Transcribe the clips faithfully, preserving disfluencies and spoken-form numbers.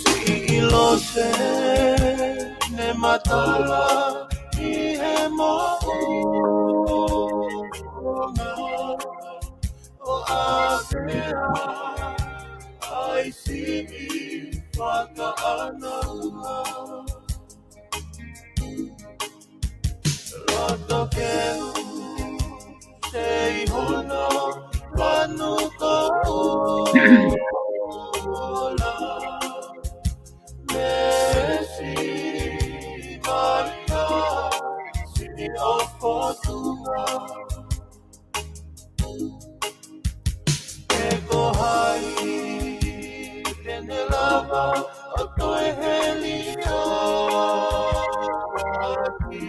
Siʻi Lose ne matala ʻi he moʻunga ʻo ʻAvea, ʻa e siʻi fakaʻanaua. Loto keu, sei hono lanu koula. Mesi maika, siʻi ʻo Fotunga. Pe ko hai te ne lava ʻo toe heli ʻaki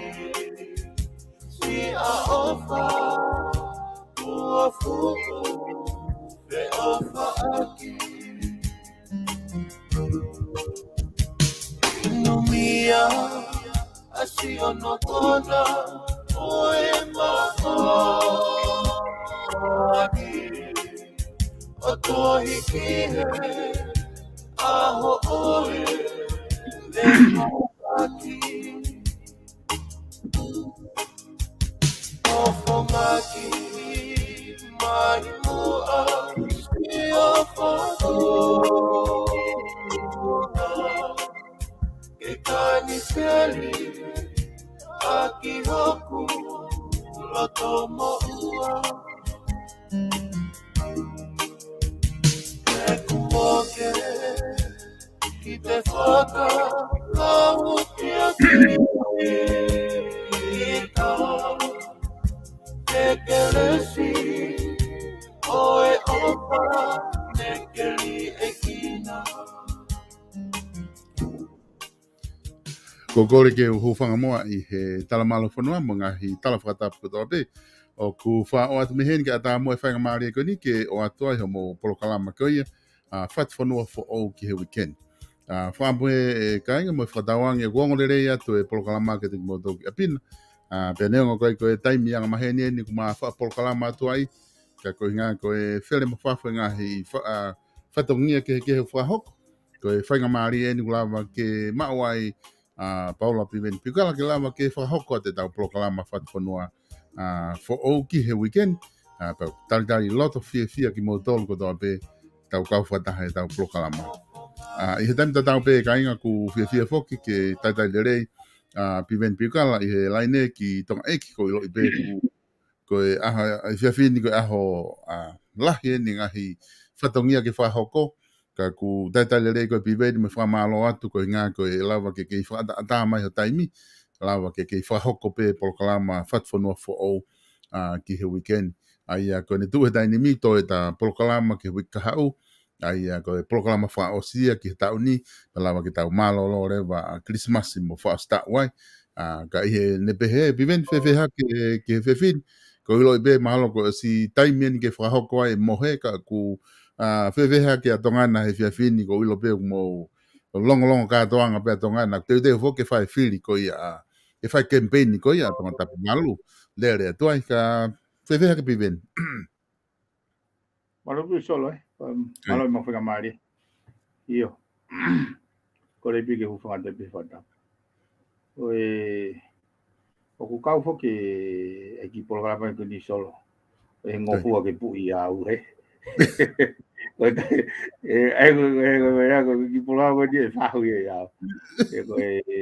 siʻa ʻofa, ʻofa fuʻu feʻofaʻaki. Inumia ʻa siʻono kona ʻo e maʻa ʻaki, ʻo tohi ki he ʻaho ʻo e leʻo ʻaki. ʻOfongaki mai muʻa siʻo Fotunga, ke kaniseli ʻaki hoku loto moʻua. He kuo ke ki te fakakau kia kita, ke kelesi ʻo e ʻofa ne keli ʻe kina. Ko e kole ke u hūfanga muʻa ʻi he tala mālohi fonua mo e ngaahi tala fakatapu kotoa pē. ʻOku fakaʻoatu mei heni kae ʻatā muʻa e faingamālie ko eni ke ʻoatu ai hoʻomo polokalama ko ia, ʻa, Fatu Fonua Foʻou ki he Weekend. ʻA, fakaʻamu ē, ʻe kāinga, mo e fakatauange ʻoku ongo lelei atu e polokalama kiate kimoutolu ki ʻapi na. ʻA, pea neongo ko e, ko e taimi anga maheni eni ʻoku ma fakapolokalama atu ai, ka ko e ʻuhinga ko e fele mo fafo e ngaahi fa-, ʻa, fatongia kehekehe ʻoku fakahoko, ko e faingamālie eni ʻoku lava ke maʻu ai ʻa Paula Piveni Piukala ke lava ke fakahoko atu ʻetau polokalama Fatu Fonua, ʻa, Foʻou ki he Weekend. ʻA, pea ʻoku talitali loto fiefia kimoutolu kotoa pē ʻetau kau fakataha ʻi heʻetau polokalama. ʻA, ʻi he taimi tatau pē kāinga, ʻoku fiefia foki ke talitali lelei ʻa Piveni Piukala ʻi he laine ki Tonga ʻEiki. ʻOku ou ʻiloʻi pē ʻoku ko e ʻaho, ʻa e efiafi ni ko e ʻaho, ʻa, lahi eni e ngaahi fatongia ke fakahoko, ka ʻoku talitali lelei koe Piveni mo e fakamālō atu ko e ʻuhinga ko e lava ke kei fakaʻataʻatā mai ho taimi, lava ke kei fakahoko pē polokalama Fatu Fonua Foʻou, ʻa, ki he Weekend. ʻA ia ko ʻene tuʻu he taimi ni, toe ʻeta polokalama ki he uike kahaʻu, ʻa ia ko e polokalama fakaʻosi ia ki he taʻu ni, pea lava ke tau mālōlō leva ʻa Kilisimasi mo fakaʻosi taʻu ai. ʻA, ka ʻi heʻene pehē, Piveni, fēfē hake ki he efiafi ni? ʻOku ou ʻiloʻi pē mahalo kuo ʻosi taimi eni ke fakahoko ai e mohe, ka ʻoku, ʻa, fēfē hake ʻa Tonga na he efiafi ni? ʻOku ou ʻilo pē ʻoku mou longolongo kātoanga pē ʻa Tonga na, teuteu foki ke fai fili ko ia, ʻa, ke fai kemipeini ko ia ʻa Tongatapu. Mālō, lele atu ai, ka fēfē hake Piveni? Mālō pē Solo, ē. Um, mālō e mahuʻinga mālie. ʻIo. Kole pē ke u hūfanga atu pē he fakatapu. ʻOku ou kau foki ʻi he kiʻi polokalama ko eni Solo. ʻE ngofua ke puʻi au, ē. Ko e, ʻe, ʻe, ko e, ko e, ko e, ko e kiʻi polokalama ko eni ʻe fahu ia au. ʻE, ko e, ʻe,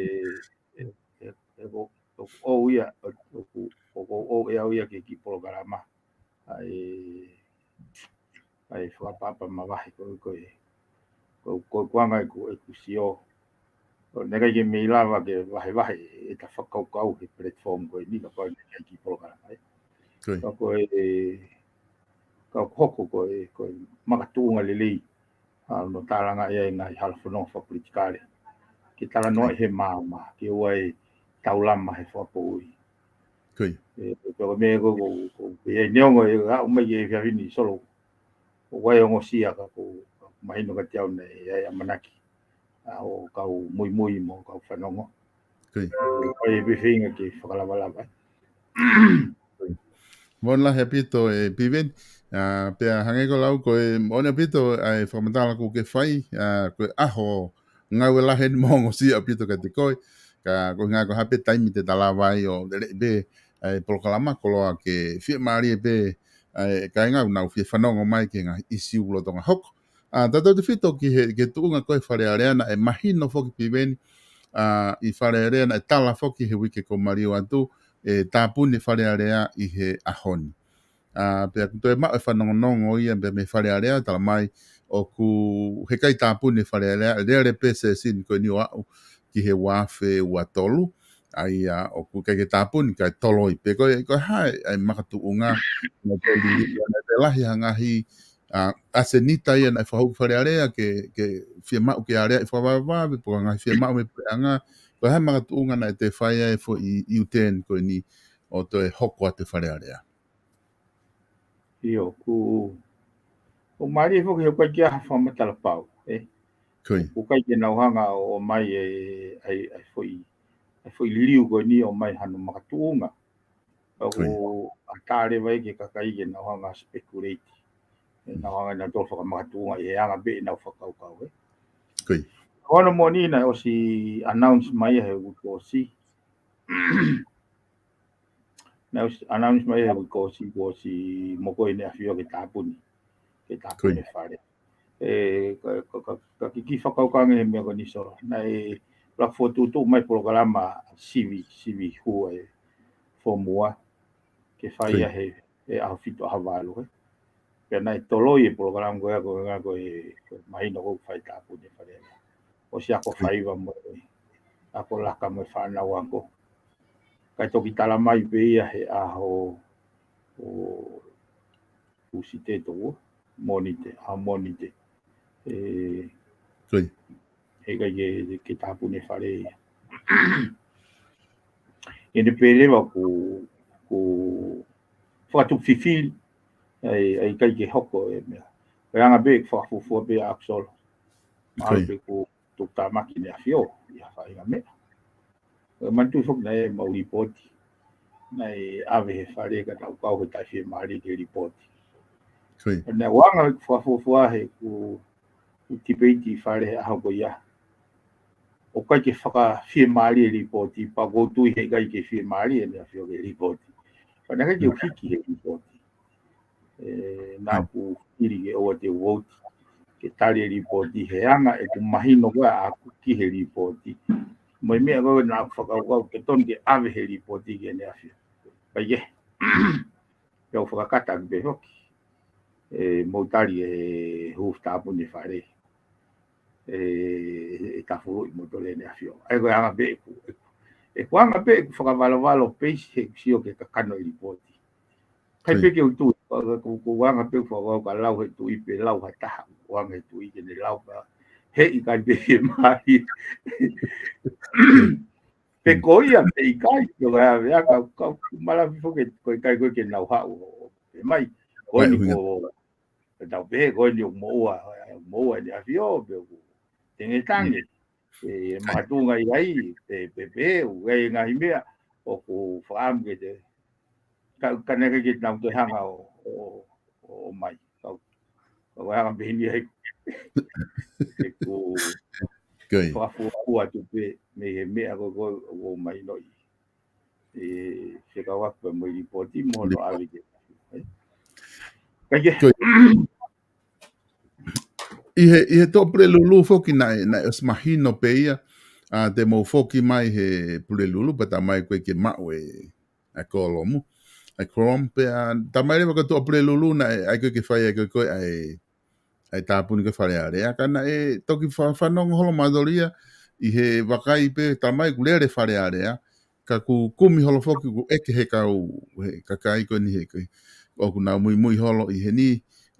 ʻe, ʻe, ko, ʻoku ou ia, ʻoku, ʻoku ou ʻe au ia ki he kiʻi polokalama. ʻA e, ʻa e fakaʻapaʻapa mavahe ko, ko e, ko, ko, ko e anga ʻeku, ʻeku sio. ʻOku ʻikai ke mei lava ke vahevahe ʻeta fakakaukau he platform ko eni, ka ko e kiʻi polokalama, ē. Ko ia. Ka ko e, ka ʻoku hoko ko e, ko e makatuʻunga lelei ʻa hono tālangaʻi ʻa e ngaahi halafononga fakapolitikale. Ke talanoa ʻi he maama, ke ʻoua ʻe taulama he fakapoʻuli. Ko ia. ʻE, pea ko e meʻa ko, ko, ko, pea neongo ʻe aʻu mai ki he efiafi ni Solo, ʻoku ʻi ai e ongosia ka ʻoku mahino kiate au naʻe ʻi ai e ʻamanaki ʻa hoʻo kau muimui mo kau fanongo. Ko ia. ʻOku ʻi ai pē feinga ke fakalavalava. Mālō lahi ʻaupito ē Piveni. ʻA, pea hangē ko e lau ko ē, moʻoni ʻaupito ʻa e fakamatala kuo ke fai, ʻa, ko e ʻaho ngāue lahi eni mo ongosia ʻaupito kiate koe. Ka ko e ʻuhinga ko e hā pē taimi te ta lava ai ʻo lele pē ʻa e polokalama koloa ke fiemālie pē ʻa e kāinga ʻoku nau fie fanongo mai ki he ngaahi ʻīsiu lolotonga hoko. ʻA, tautautefito ki he, ki he tuʻunga ko ē Fale Alea naʻe mahino foki Piveni, ʻa, ʻi Fale Alea naʻe tala foki he uike kuo maliu atu, ʻe tāpuni Fale Alea ʻi he ʻaho ni. ʻA, pea ʻoku toe maʻu e fanongonongo ia pea mei Fale Alea, tala mai ʻoku heʻikai tāpuni Fale Alea, lele pē session ko eni ʻo aʻu ki he ua afe ua tolu, ʻa ia ʻoku ʻikai ke tāpuni, kae toloi pē. Ko e, ko e hā e makatuʻunga, naʻe toe liliu, naʻe toe lahi ha ngaahi, ʻa, ʻasenita ia naʻe fakahū ki Fale Alea ke, ke fiemaʻu ke aleaʻi fakavavevave, pe ko e ngaahi fiemaʻu mei he puleʻanga, ko e hā e makatuʻunga naʻe toe fai ai e foʻi U-turn ko eni ʻo toe hoko atu e Fale Alea. ʻIo, ʻoku, ʻoku mālie foki he ʻoku ʻikai ke ʻi ai ha fakamatala pau, ē? Ko ia. ʻOku ʻikai ke nau hanga ʻo ʻomai e, ʻa e, ʻa e foʻi, ʻa e foʻi liliu ko eni ʻo ʻomai hano makatuʻunga. Ko ia. ʻOku ʻatā leva ia ki he kakai ke nau hanga speculate. ʻE nau hanga ʻo toe fakamakatuʻunga ʻi he anga pē ʻenau fakakaukau, ē? Ko ia. Ko hono moʻoni naʻe ʻosi announce mai he uike kuo ʻosi. Naʻe ʻosi announce mai he uike kuo ʻosi, kuo ʻosi mokoi ʻEne ʻAfio ke tāpuni. Ke tāpuni Ko ia. e Fale. ʻE, ka, ka, ka, ka kiʻi fakakaukau ange he meʻa ko eni Sola. Naʻe laka fokotuʻutuʻu mai polokalama sivi, sivi hua e Fomua. Ke fai Ko ia. ia he, he ʻaho fitu ʻaho valu, ē. Pea naʻe toloi e polokalama ko ia ko e, ko e, ko e mahino ko e fai tāpuni e Fale Alea. ʻOsi ako Ko ia. faiva mo e, ako laka mo e fānau ako. Kae toki tala mai pē ia he ʻaho ʻo Husite tō, Mōnite, ʻaho Mōnite. ʻE, Ko ia. heʻikai ke, ke tāpuni e Fale ia. ʻI heʻene pehē leva ʻoku, ʻoku fakatupu fifili, ʻa e, ʻa e ʻikai ke hoko e meʻa. Ko e anga pē ʻeku fakafuofua pē ʻaʻaku Sola. Mahalo Ko ia. pē ʻoku tuku tāmaki ʻEne ʻAfio ʻi ha faʻahinga meʻa. Ko e manatuʻi foki naʻe maʻu lipooti. Naʻe ʻave he Fale ka naʻa ku kau he taʻefiemālie ki he lipooti. Ko ia. Naʻe ʻoange ʻeku fakafuofua he ʻoku, ʻoku tipeiti ʻi Fale he ʻaho ko ia. ʻOku ʻikai ke fakafiemālie lipooti, pea ʻoku ou tui heʻikai ke fiemālie ʻEne ʻAfio ki he lipooti. Pea naʻe ʻikai ke Mm. u hiki he lipooti. ʻE, naʻa Ko ia. ku fili ke ʻoua te u vouti ke tali e lipooti he anga ʻeku mahino ko ē ʻaʻaku ki he lipooti. Mo e meʻa ko ē naʻa ku fakakaukau ke tonu ke ʻave he lipooti ki heʻene ʻAfio. Pea ʻi he, pea u fakakata atu pē foki. ʻE, mou tali e hū tāpuni e Fale. ʻE, ʻe tafuluʻi mo tole ʻEne ʻAfio. ʻA ia ko e anga pē ʻeku, ʻeku, ʻeku anga pē ʻeku fakavalovalo peisi he ʻeku sio ki he kakano e lipooti. ʻIkai Ko ia. pē ke u tui, ko, ko, ko e anga pē ʻeku fakakaukau ka lau he tuʻi pe lau ha taha, ʻoange he tuʻi ke ne lau pē. Heʻikai pē fiemālie. Pe Mm. ko ia, pe ʻikai, ko e ʻave ʻa e kau, kau, kau malafi foki, ko e ʻikai ko ē ke nau haʻu ʻo, ʻo pehē mai. Ko Ko e eni ʻuhinga. ko, ko tau pehē, ko eni ʻoku moʻua, moʻua ʻEne ʻAfio, pe ʻoku tengetange. Mm. ʻE, Ko ia. makatuʻunga ʻi ai, pe, pe, pe, ʻoku ʻi ai e ngaahi meʻa, ʻoku fakaʻamu ke te, ka, ka naʻe ʻikai ke nau toe hanga ʻo, ʻo, ʻo, ʻo mai. Kau, kau hanga pē eni ai. ʻEku Ko ia. fakafuofua atu pē, mei he meʻa ko ē, ko ē, ʻoku mahinoʻi. ʻE, fekauʻaki pē mo e lipooti, mo hono Lipooti. ʻave ke. ʻE? Kae kehe. Ko ia. ʻI he, ʻi he Tuʻapulelulu foki naʻe, naʻe ʻosi mahino pē ia, ʻa, te mou foki mai he Pulelulu, pea tala mai ko ē ke maʻu e, ʻa e kōlomu. ʻA e kōlomu pea, tala mai leva ko e Tuʻapulelulu naʻe, ʻa ia ko ē ke fai, ʻa ia ko ē, ko ē, ʻa e, ʻa e tāpuni ko ē Fale Alea, ka naʻe toki fa-, fanongo holo mautolu ia, ʻi he vakai pē, tala mai kuo lele Fale Alea, ka kuo kumi holo foki kuo ʻeke he kau, he kakai ko eni he, ko ē, ʻoku nau muimui holo ʻi heni,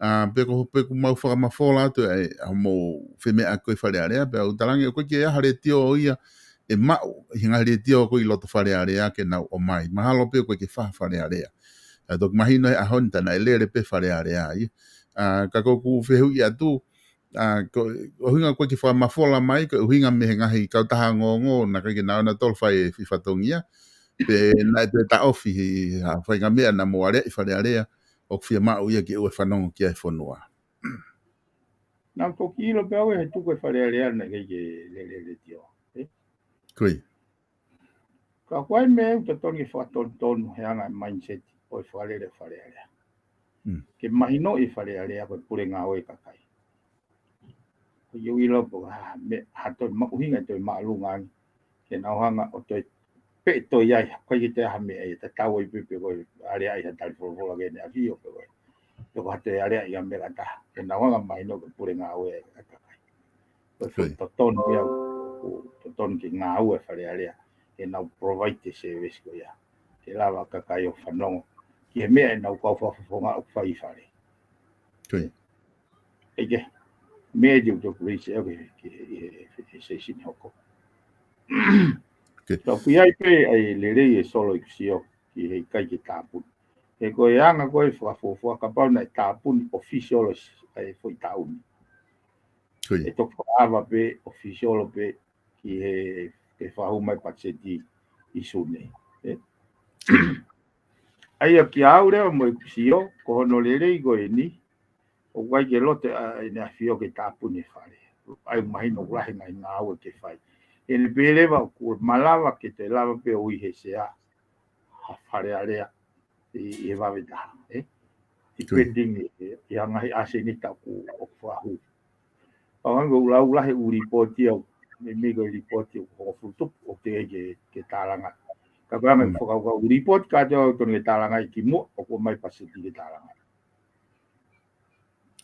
ʻa, pe ko, pe ʻoku mau fakamafola atu ʻa e, ʻa hoʻomou femeʻa ko ē Fale Alea, pea u talaange ʻoku ʻikai ke ʻi ai ha letiō ia ʻe maʻu, ʻi he ngaahi letiō ko ē ʻi loto Fale Alea ke nau ʻomai. Mahalo pē ʻoku ʻikai ke fai ha Fale Alea. ʻA, toki mahino he ʻaho ni tā naʻe lele pē Fale Alea ia. ʻA, ka ko ʻeku fehuʻi atu, ʻa, ko, ʻuhinga ko e kiʻi fakamafola mai, ko e ʻuhinga mei he ngaahi kautaha ongoongo, naʻe ʻikai ke nau ō nautolu ʻo fai e fatongia, pe naʻe toe taʻofi ha faʻahinga meʻa naʻa mou aleaʻi Fale Alea, ʻoku fiemaʻu ia ke ʻoua ʻe fanongo ki ai e fonua. Naʻa ku toki ʻilo pē au ʻe he tuku e Fale Alea naʻe ʻikai ke lele letiō. ʻE? Ko ia. Ka ko e meʻa ʻoku totonu ke fakatonutonu he anga e mindset ʻo e fakalele Fale Alea. Mm. Ke mahinoʻi e Fale Alea ko e pule ngāue e kakai. Ko ia ʻoku ʻilo pē, ʻa, meʻa, ha toe maʻuhinga toe māʻolunga ange. Ke nau hanga ʻo toe pē toe ʻi ai, ʻikai ke toe ʻi ai ha meʻa ʻe tatau ai pē pe ko e aleaʻi ha tali folofola ke ne ʻafio pe ko e. Pe ko ha toe aleaʻi ha meʻa ka taha. Ke nau hanga mahino ko e pule ngāue e kakai. Ko e Ko ia. totonu ia, ʻoku totonu ke ngāue Fale Alea. Ke nau provide e service ko ia. Ke lava e kakai ʻo fanongo. Ki he meʻa ʻenau kau fakafofonga ʻoku fai ʻi fale. Ko ia. ʻEke, meʻa ʻoku ou toki raise ʻe au ki he, ki he, he, he, he session hoko. Okay. Ka ʻoku ʻi ai pē ʻa e lelei e solo ʻeku sio ki he ʻikai ke tāpuni. He ko e anga ko ē fakafuofua kapau naʻe tāpuni official ʻa e foʻi taʻu ni. Ko ia. ʻE toki fakaava pē official pē ki he, ke fakahū mai patiseti ʻi Sune. ʻE? ʻA ia kiate au leva mo ʻeku sio, ko hono lelei ko eni, ʻoku ʻikai ke loto ʻa ʻEne ʻAfio ke tāpuni e fale. ʻA ia mahino ʻoku lahi e ngaahi ngāue ke fai. ʻEne pē leva ʻoku malava ke toe lava pē ʻo ui he sea ha Fale Alea ʻi, ʻi he vave taha, ʻe? Ko ia. Depending ʻi, ʻi, ʻi he ngaahi ʻasenita ʻoku, ʻoku fakahū. Pau hangē ko e lau lahi ʻū lipooti au, meimei ko e lipooti ʻoku hongofulu tupu ʻoku teʻeki ke, ke tālanga. Ka ko e anga Mm. fakakaukau lipooti kātoa ʻoku totonu ke tālanga ʻi kimuʻa, ʻoku ʻomai patiseti ke tālanga.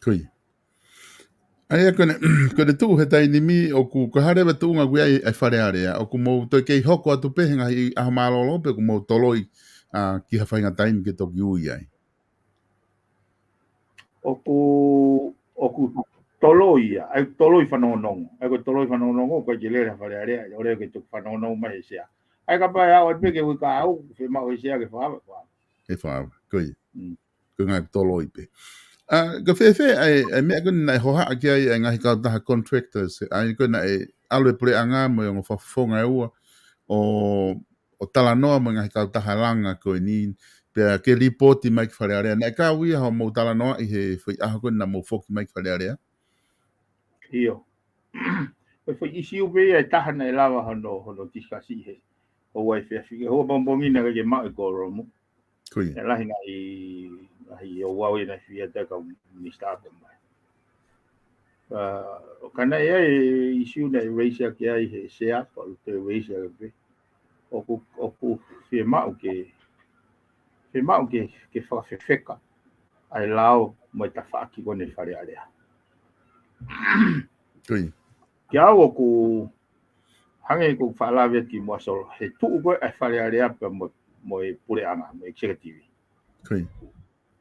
Ko ia. ʻA ia ko ʻene, ko ʻene tuʻu he taimi ni ʻoku, ko e hā leva e tuʻunga ʻoku ʻi ai e Fale Alea, ʻoku mou toe kei hoko atu pē he ngaahi ʻaho mālōlō pe ʻoku mou toloi, ʻa, ki ha faʻahinga taimi ke toki ui ai. ʻOku, ʻoku toloi ia, ʻa ia toloi fanongonongo. ʻA ia ko e toloi fanongonongo, ʻoku ʻikai ke lele ha Fale Alea, ʻo lele ke toki fanongonongo mai he sea. ʻA ia kapau ʻe ʻalu atu pē ke ui ka au, fiemaʻu he sea ke fakaava, fakaava. Ke fakaava, ko ia. Mm. Ko e ngaahi toloi pē. ʻA, ka fēfē, ʻa e, ʻa e meʻa ko eni naʻe hohaʻa ki ai ʻa e ngaahi kautaha contractors, ʻa ia ko ē naʻe ʻalu e puleʻanga mo e ongo fakafofonga ʻe ua, ʻo ʻo talanoa mo e ngaahi kautaha langa ko eni, pea ke lipooti mai ki Fale Alea. Naʻe kau ia hoʻomou talanoaʻi he foʻi ʻaho ko ē naʻa mou foki mai ki Fale Alea? ʻIo. Ko e foʻi ʻisiū pē ia ʻe taha naʻe lava hono, hono discuss ʻi he ʻoua ʻe efiafi. He ʻoua pongipongi naʻe ʻikai ke maʻu e kōlomu. Ko ia. ʻE lahi ngaahi, ngaahi ʻoua ʻe naʻe fia te kau minisitā pē mai. ʻA, ʻo ka naʻe ʻi ai e ʻisiū naʻe raise ʻaki ai he sea, pea ʻalu toe raise ʻaki pē. ʻOku, ʻoku fiemaʻu ke, fiemaʻu ke, ke fakafefeka ʻa e lao mo e tafaʻaki ko eni Fale Alea. Ko ia. Kiate au ʻoku hangē ko e faʻa lave kimuʻa Solo, he tuʻu ko ē ʻa e Fale Alea pea mo, mo e puleʻanga, mo e executive. Ko ia.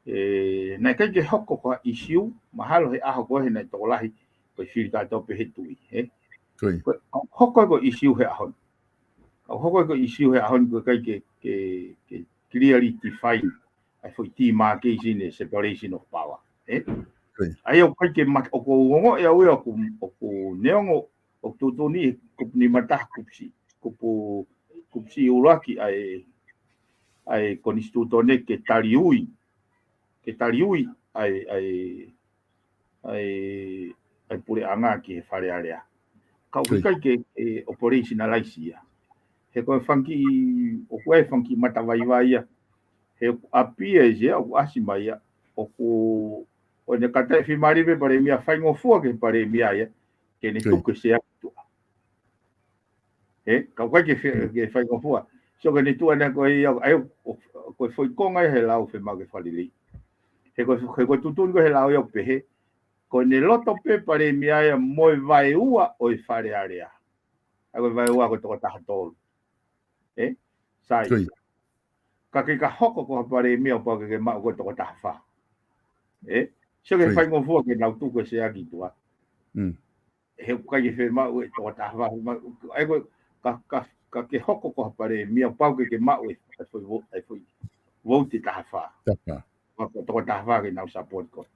ʻE, naʻe ʻikai ke hoko ko ha ʻisiū, mahalo he ʻaho ko ē he naʻe tokolahi, ko e fili kātoa pē he tuʻi, ʻe? Ko ia. Ko e, hoko ko e ʻisiū he ʻaho ni. ʻA, hoko ko e ʻisiū he ʻaho ni ko e ʻikai ke, ke, ke clearly define ʻa e foʻi demarcation ʻe separation of power, ʻe? Ko ia. ʻA ia ʻoku ʻikai ke mat-, ʻoku ou ongoʻi au ia ʻoku, ʻoku neongo ʻoku tuʻutuʻuni he kupu nima taha kupu siʻi, kupu, kupu siʻi ʻuluaki ʻa e, ʻa e konisitūtone ke taliui, ke taliui ʻa e, ʻa e, ʻa e, ʻa e puleʻanga ki he Fale Alea. Ka ʻoku Ko ia. ʻikai ke, ke operationalize ia. He ko e fanga kiʻi, ʻoku ʻi ai e fanga kiʻi matavaivai ia. He ʻoku appear ia, ʻoku ʻasi mai ia. ʻOku, ʻo ne kātaki fiemālie pē Palēmia, faingofua ki he Palēmia ia. Ke ne Ko ia. tuku e sea ki tuʻa. ʻE, ka ʻoku ʻikai ke fe-, ke faingofua. So ke ne tuʻu ʻanai ko ia, ʻa ia, ʻo, ko e foʻi konga ia he lao fiemaʻu ke fakalelei. He ko, he ko e tuʻutuʻuni ko ē he lao ia ʻoku pehē. Ko ʻene loto pē Palēmia ia mo e vaeua ʻo e Fale Alea. ʻA ia ko e vaeua ko e toko taha tolu. ʻE? Sai. Ko ia. Ka ke ka hoko ko ha Palēmia ʻoku pau ke ke maʻu ko e toko taha fā. ʻE? So ke Ko ia. faingofua ke nau tuku e sea ki tuʻa. Mm. He ʻoku ʻikai ke fiemaʻu e toko taha fā, ma-, ʻa ia ko e, ka, ka, ka ke hoko ko ha Palēmia, pau ke ke maʻu e, e foʻi vo-, e foʻi vouti taha fā. Taha fā. Ko e toko taha fā ke nau support koe.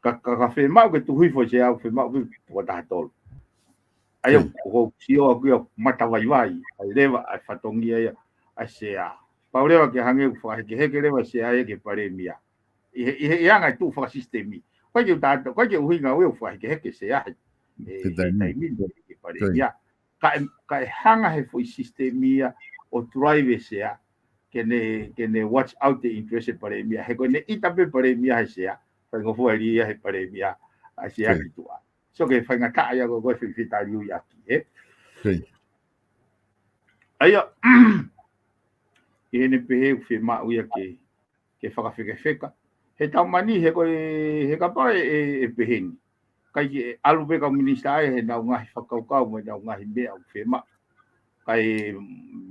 Ka, ka, ka fiemaʻu ke tuku hifo e sea, fiemaʻu ke tuku taha tolu. ʻA ia, ʻoku ou sio au ki ai ʻoku matavaivai, ʻa e leva, ʻa e fatongia ia, ʻa e sea. Pau leva ke hangē ʻoku fakahekeheke leva e sea ia ki he palēmia. ʻI he, ʻi he, ʻi he anga e tuʻu fakasisitemi. ʻOku ʻikai ke u tātā, ʻoku ʻikai ke ʻuhinga au ia ʻoku fakahekeheke e sea he, he, he taimi ni ki he palēmia. Ka e, ka e hanga he foʻi sisitemi ia ʻo drive e sea, ke ne, ke ne watch out the interest e palēmia. He ko ʻene ʻita pē palēmia he sea, faingofua leva ia he palēmia, ʻa e sea ki tuʻa. So ke faingataʻa ia ko e, ko e fetaliuiʻaki, ē? ʻA ia, ʻi heʻene pehē ʻoku fiemaʻu ia ke, ke fakafekefeka. He taumani, he ko e, he kapau ʻe, ʻe, ʻe pehē ni. ʻIkai ke ʻalu pē kau minisitā ia he ʻenau ngaahi fakakaukau mo ʻenau ngaahi meʻa ʻoku fiemaʻu. Kae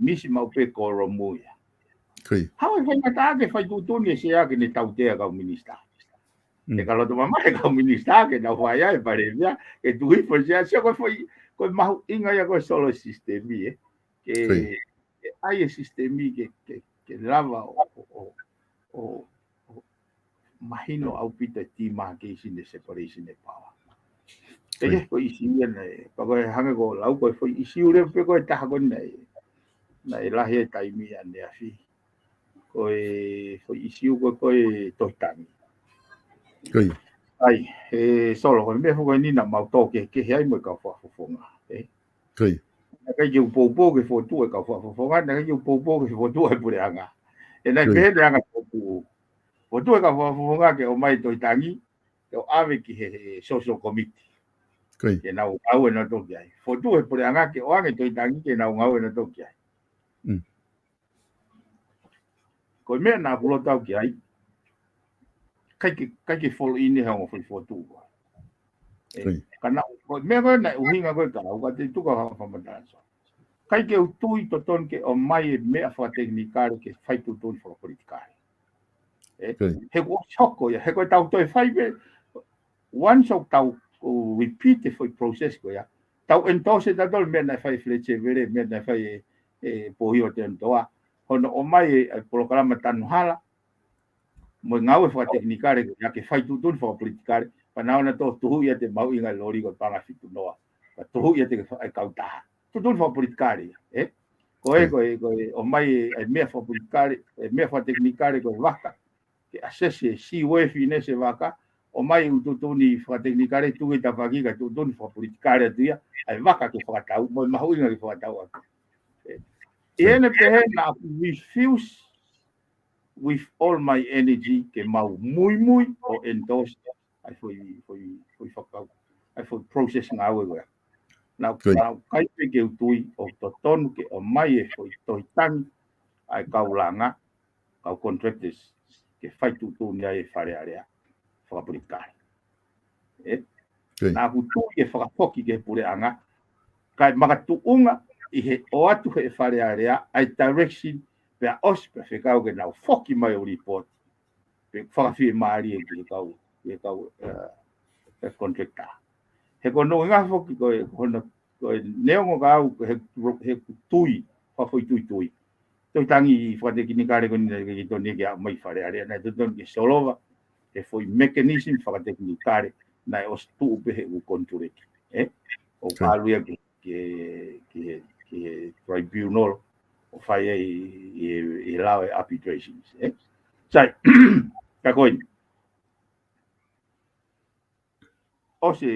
misi maʻu pē kōlomu ia. Haʻu e faingataʻa ke fai tuʻutuʻuni e sea ke ne tautea kau minisitā. He ka loto mamahi e kau minisitā ke nau fai ai e palēmia, ke tuku hifo e sea, sio ko e foʻi, ko e mahuʻinga ia ko e solo sisitemi, ē. Ke, ke ʻai e sisitemi ke, ke, ke lava ʻo, ʻo, ʻo, ʻo, ʻo mahino ʻaupito e demarcation e separation e power. Ko ia, ko e ʻīsiu ia naʻe, pea ko e hangē ko e lau ko e foʻi ʻīsiu leva pē ko e taha ko eni naʻe, naʻe lahi e taimi ʻaneafi. Ko e foʻi ʻīsiu ko e, ko e tohi tangi. ʻAi, ē, Solo, ko e meʻa foki eni naʻa mau tō kehekehe ai mo e kau fakafofonga, ē? Naʻe ʻikai ke u poupou ke fokotuʻu e kau fakafofonga, naʻe ʻikai ke u poupou ke fokotuʻu e puleʻanga. Ē, naʻe pehē ʻe he anga fokotuʻu. Fokotuʻu e kau fakafofonga ke ʻomai e tohi tangi, ke ʻave ki he, he social committee. Ke nau ngāue nautolu ki ai. Fokotuʻu e puleʻanga ke ʻoange e tohi tangi ke nau ngāue nautolu ki ai. Ko e meʻa naʻa ku loto au ki ai, ʻikai ke, ʻikai ke follow in he ongo foʻi fokotuʻu ko ē. Ē, ka naʻa, ko e meʻa ko ē naʻe ʻuhinga ko ē ka, ʻoku ʻikai te u tuku ha fakamatala, Solo. ʻIkai ke u tui totonu ke ʻomai e meʻa fakatekinikale ke fai tuʻutuʻuni fakapolitikale. Ē, he kuo ʻosi hoko ia, he ko e tau toe fai pē, once ʻoku tau, ʻo repeat e foʻi process ko ia, tau endorse tautolu e meʻa naʻe fai ʻe Fletcher Vele, meʻa naʻe fai ʻe, ʻe Pohio Teunitoa, hono ʻomai e, e polokalama tanu hala, mo e ngāue fakatekinikale ko ia ke fai tuʻutuʻuni fakapolitikale, pea nau ō nautolu ʻo tuhuʻi ʻa e mahuʻinga e loli ko e paʻanga fitu noa, pea tuhuʻi ʻa e ke fa-, e kautaha. Tuʻutuʻuni fakapolitikale ia, ē? Ko e, ko e, ko e, ʻomai e, e meʻa fakapolitikale, e meʻa fakatekinikale ko e vaka, ke assess e seaworthiness e vaka, ʻomai e tuʻutuʻuni fakatekinikale tuku ki tafaʻaki kae tuʻutuʻuni fakapolitikale atu ia, ʻa e vaka ke fakatau, mo e mahuʻinga ke fakatau atu. Ē, ʻi heʻene pehē naʻa ku refuse with all my energy ke mau muimui ʻo endorse ʻa e foʻi, foʻi, foʻi fakau, ʻa e foʻi process ngāue ko ia. Naʻa ku, naʻa ku ʻikai pē ke u tui ʻoku totonu ke ʻomai e foʻi tohi tangi ʻa e kau langa, kau contractors, ke fai tuʻutuʻuni ai e Fale Alea fakapolitikale. Ē? Naʻa ku tui ke fakafoki ki he puleʻanga, kae makatuʻunga ʻi he ʻoatu ʻe he Fale Alea ʻa e direction, pea ʻosi pea fekau ke nau foki mai ʻo report. Pe fakafiemālie ki he kau, ki he kau, ē, ē, contractor. He ko hono ʻuhinga foki ko e, ko hono, ko e neongo ka au, he, he tui, fakafoʻituitui. Tohi tangi fakatekinikale ko eni naʻe ʻikai totonu ke ʻomai Fale Alea, naʻe totonu ke solova he foʻi mechanism fakatekinikale naʻe ʻosi tuʻu pē he ʻū konituleki. Ē? ʻO ʻalu ia ki, ki, ki he, ki he tribunal ʻo fai ai ʻi, ʻi, ʻi he lao e arbitrations, ē? Sai, ka ko eni. ʻOsi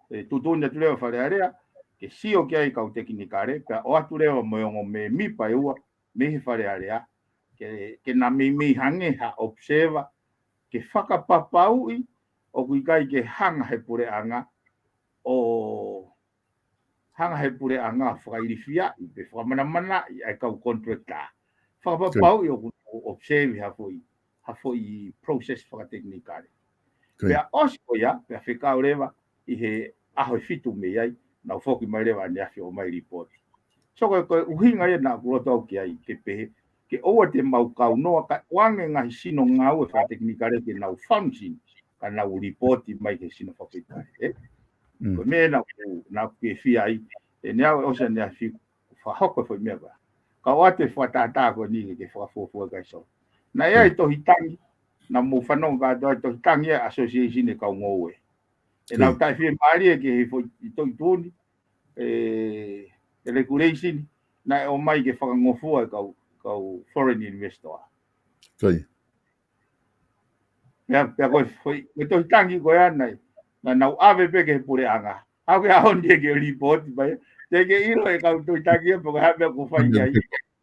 e tuʻutuʻuni atu leva Fale Alea, ke sio ki ai kau tekinikale, pea ʻoatu leva mo e ongo mēmipa ʻe ua mei he Fale Alea, ke, ke na meimei hangē ha observer, ke fakapapauʻi ʻoku ʻikai ke hanga he puleʻanga ʻo hanga he puleʻanga ʻo fakailifiaʻi pe fakamanamanaʻi ʻa e kau contractor. Fakapapauʻi ʻoku nau observe ha foʻi, ha foʻi process fakatekinikale. Pea ʻosi ko ia, pea fekau leva ʻi he ʻaho ʻe fitu mei ai, nau foki mai leva ʻaneafi ʻo ʻomai report. So ko e, ko e ʻuhinga ia naʻa ku loto au ki ai, ke pehē, ke ʻoua te mau kaunoa, kae ʻoange ngaahi sino ngāue fakatekinikale ke nau function, ka nau report mai ki he sino fakapolitikale, ē? Ko e meʻa naʻa ku, naʻa ku fiefia ai, ʻi heʻene aʻu ʻosi ʻaneafi, fakahoko e foʻi meʻa ko ia. Ka ʻoatu e fakatātā ko eni ke fakafuofua kae Solo. Naʻe ʻi ai e tohi tangi, naʻa mou fanongo kātoa, tohi tangi ʻa e association ʻa e kau ngoue. ʻE nau taʻefiemālie ki he foʻi toʻi tuʻuni, ʻe, ʻe regulation naʻe ʻomai ke fakangofua ʻe kau, kau foreign investor. Pea, pea ko e foʻi, ko e tohi tangi ko ia naʻe, naʻa nau ʻave pē ki he puleʻanga. ʻAu ke ʻaho ni ke report mai. Te ke ʻilo ʻe kau tohi tangi ia pe ko e hā e meʻa ʻoku fai ai.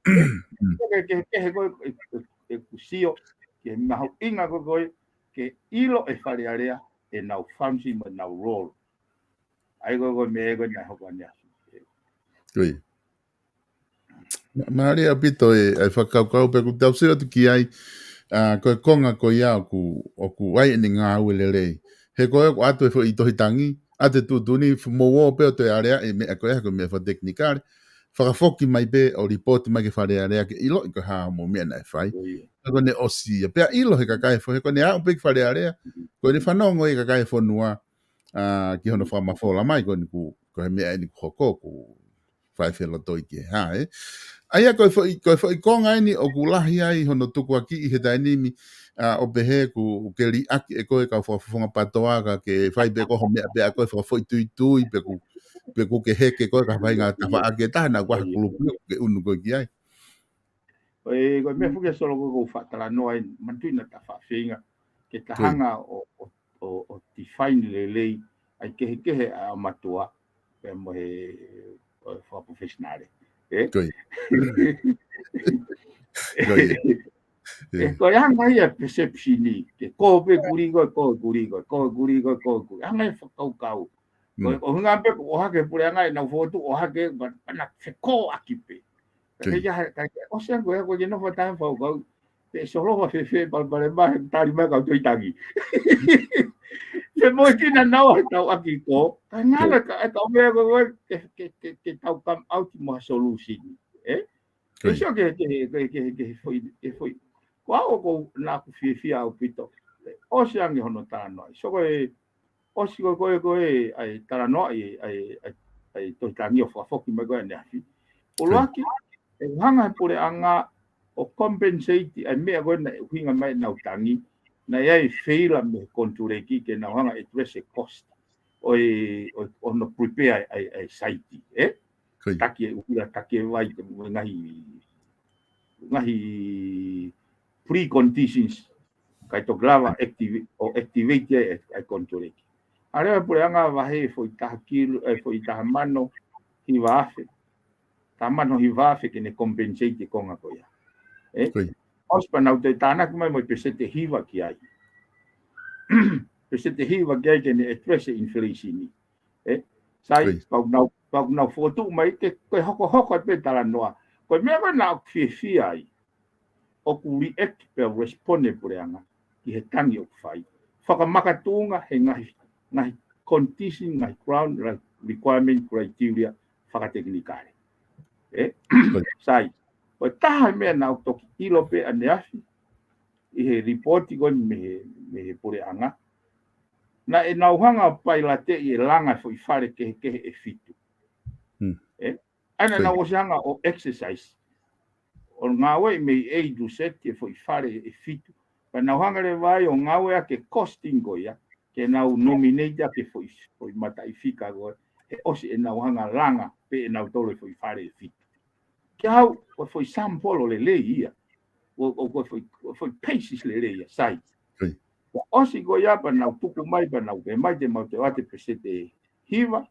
Ke, ke, ke, he ko e, e, e, ʻeku sio, ke mahuʻinga ko e, ko e, ke ʻilo ʻe Fale Alea ʻenau function mo ʻenau role. ʻA ia ko e, ko e meʻa ko ē naʻe hoko ʻaneafi. Mālie ʻaupito e, e fakakaukau pea ʻoku tau sio atu ki ai, ʻa, ko e konga ko ia ʻoku, ʻoku ʻi ai ʻene ngāue lelei. He ko e ʻoku ʻoatu e foʻi tohi tangi, ʻa e tuʻutuʻuni f-, mou ō pē ʻo toe aleaʻi e meʻa ko ia, ko e meʻa fakatekinikale. Fakafoki mai pē ʻo report mai ki Fale Alea ke ʻiloʻi ko e hā hoʻomou meʻa naʻe fai. Ko ia. Ka ko ʻene ʻosi ia. Pea ʻilo he kakai fo-, he ko ʻene aʻu pē ki Fale Alea. Ko ʻene fanongo e kakai fonua, ʻa, ki hono fakamafola mai, ko ʻene ku, ko e meʻa ʻeni kuo hoko, kuo fai felotoi ki he hā, ē. ʻA ia ko e foʻi, ko e foʻi konga ʻeni ʻoku lahi ai hono tukuakiʻi he taimi ni, ʻa, ʻo pehē ʻoku ke liʻaki ʻe koe kau fakafofonga PTOA ka ke fai pē ko ho meʻa pē ʻa koe fakafoʻituitui pe ʻoku, pe ʻoku ke heke koe ka fai ngā tafaʻaki ʻe taha naʻa ʻoku ʻi ai ha kulupu ʻoku ke ʻunu koe ki ai. Ko e, ko e meʻa foki ʻa Solo ko e ʻoku ou faʻa talanoa ai, manatuʻi naʻa ta faʻa feinga ke ta hanga ʻo, ʻo, ʻo, ʻo define lelei ʻa e kehekehe ʻa e ʻamatua pea mo e, ʻo e fakaprofessional. Ē? Ko ia. Ko ia. Ē, ko e anga ia e perception ni, ke ko pē kulī ko ē, ko kulī ko ē, ko kulī ko ē, ko kulī. Anga e fakakaukau. Ko e, ko e ʻuhinga pē ʻoku ʻohake puleʻanga ʻenau fokotuʻu ʻohake, pea, pea na fekōʻaki pē. Ka ke ia, ka ke ʻosi ange ko e, ko e ke nofo taha fakakaukau, pe Solo ʻoku fēfē palopalema he tali mai kau tohi tangi. Femoʻuekina naua he tau ʻaki ko, ka ngalo ka, e kau meʻa ko, ko, ke, ke, ke, ke tau come out mo ha solution. Ē? Ko ia. Ke sio ke, ke, ke, ke, ke foʻi, ke foʻi. Ko au ko naʻa ku fiefia ʻaupito. ʻOsi ange hono talanoa. So ko e, ʻosi ko e, ko e, ko e, ʻa e talanoa, ʻa e, ʻa e, ʻa e, ʻa e tohi tangi ʻo fakafoki mai ko ē ʻaneafi. ʻUluaki, ʻe hanga he puleʻanga ʻo compensate ʻa e meʻa ko ē naʻe ʻuhinga mai ʻenau tangi, naʻe ʻi ai e feila mei he konituleki ke nau hanga address e cost ʻo e, ʻo e, ʻo hono prepare ʻa e, ʻa e site, ē? Ko ia. Taki e ʻuhila, taki e vai, mo e ngaahi, ngaahi preconditions, kae toki lava activate, ʻo activate ai e, e konituleki. ʻA leva e puleʻanga vahe foʻi taha kilu, e foʻi taha mano hiva afe. Taha mano hiva afe ke ne compensate e konga ko ia. Ē? Ko ia. ʻOsi pea nau toe tānaki mai mo e peseti ʻe hiva ki ai. Peseti ʻe hiva ki ai ke ne address e inflation ni. Ē? Sai, ko ia. Pea ʻoku nau, pea ʻoku nau fokotuʻu mai ke, ko e hokohoko atu pē talanoa. Ko e meʻa ko ē naʻa ku fiefia ai, ʻoku react pea respond e puleʻanga ki he tangi ʻoku fai. Fakamakatuʻunga he ngaahi, ngaahi condition, ngaahi ground, re-, requirement criteria fakatekinikale. Ē? Ko ia. Sai, ko e taha e meʻa naʻa ku toki ʻilo pē ʻaneafi, ʻi he report ko ē mei he, mei he puleʻanga, naʻa nau hanga ʻo pailateʻi e langa e foʻi fale kehekehe ʻe fitu. Hmm. Ē? ʻA ia naʻa nau ʻosi hanga ʻo exercise ʻo ngāueʻi mei A to Z e foʻi fale ʻe fitu. Pea nau hanga leva ai ʻo ngāueʻaki e costing ko ia, ke nau nominate ʻaki e foʻi, foʻi mataʻifika ko ē, he ʻosi ʻenau hanga langa pē ʻenau tolu e foʻi fale ʻe fitu. Kia au, ko e foʻi sample lelei ia. ʻO, ʻo, ko e foʻi, ko e foʻi basis lelei ia, sai. Ko ia. Pea ʻosi ko ia pea nau tuku mai, pea nau pehē mai te mau toe ʻoatu e peseti ʻe hiva,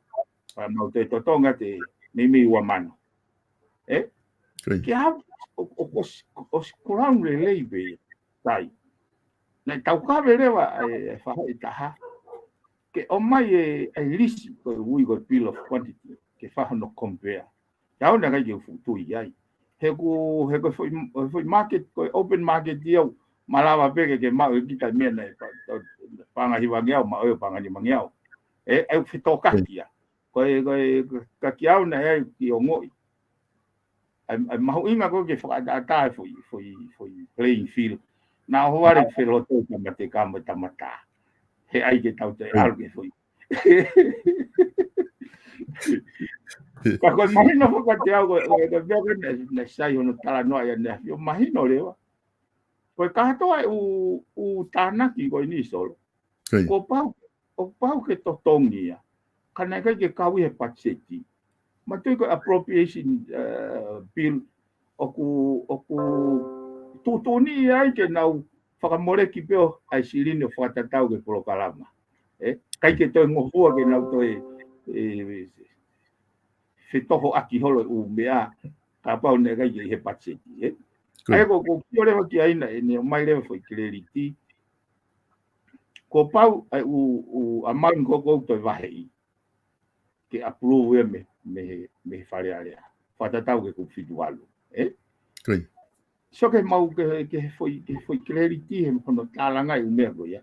pea mau toe totongi atu e meimei ua mano. Ē? Ko ia. Kia au, ʻo, ʻo, ʻosi, ʻosi ground lelei pē ia, sai. Naʻe taukave leva e, e faʻahi ʻe taha ke ʻomai e, e lisi ko ē ʻoku ui ko e bill of quantity, ke fai hono compare. Ia au naʻe ʻikai ke u fuʻu tui ai. He ko, he ko e foʻi, foʻi market, ko e open market ia ʻoku malava pē ke, ke maʻu ʻe kita e meʻa naʻe pa-, pa-, paʻanga hivangeau, maʻu ʻe paʻanga nimangeau. Ē, ʻe fetōkaki ia. Ko e, ko e, ka kia au naʻe ʻai ke ongoʻi ʻa e, ʻa e mahuʻinga ko ē ke fakaʻataʻatā e foʻi, foʻi, foʻi playing field. Naʻa ʻohovale felotoi tamatekā mo e tamatā. He ʻai ke tau toe ʻalu ki he foʻi. Ka ko e mahino foki kiate au ko e, ko e, ko e meʻa ko ē naʻe, naʻe sai hono talanoa ia naʻe, ʻio mahino leva. Ko e kātoa e ʻū, ʻū tānaki ko eni Solo. Kuo pau, ʻoku pau ke totongi ia. Ka naʻe ʻikai ke kau ʻi he patiseti. Manatuʻi ko e appropriation, uh, bill ʻoku, ʻoku tuʻutuʻuni ai ke nau fakamoleki pē ʻa e silini ʻo fakatatau ki he polokalama. ʻE, ʻikai ke toe ngofua ke nau toe, ʻe, fetohoʻaki holo e ʻū meʻa, kapau naʻe ʻikai ke ʻi he patiseti, ē? ʻA ia ko, ko e kiʻi leva ki ai naʻe, ne ʻomai leva foʻi clarity. Kuo pau, ʻa e ʻū, ʻū amount ko ē ʻoku toe vaheʻi ke approve ia mei, mei, mei he Fale Alea. Fakatatau ki he kupu fitu valu, ē? Sio ke mau ke, ke foʻi, ke foʻi clarity he hono tālangaʻi ʻū meʻa ko ia.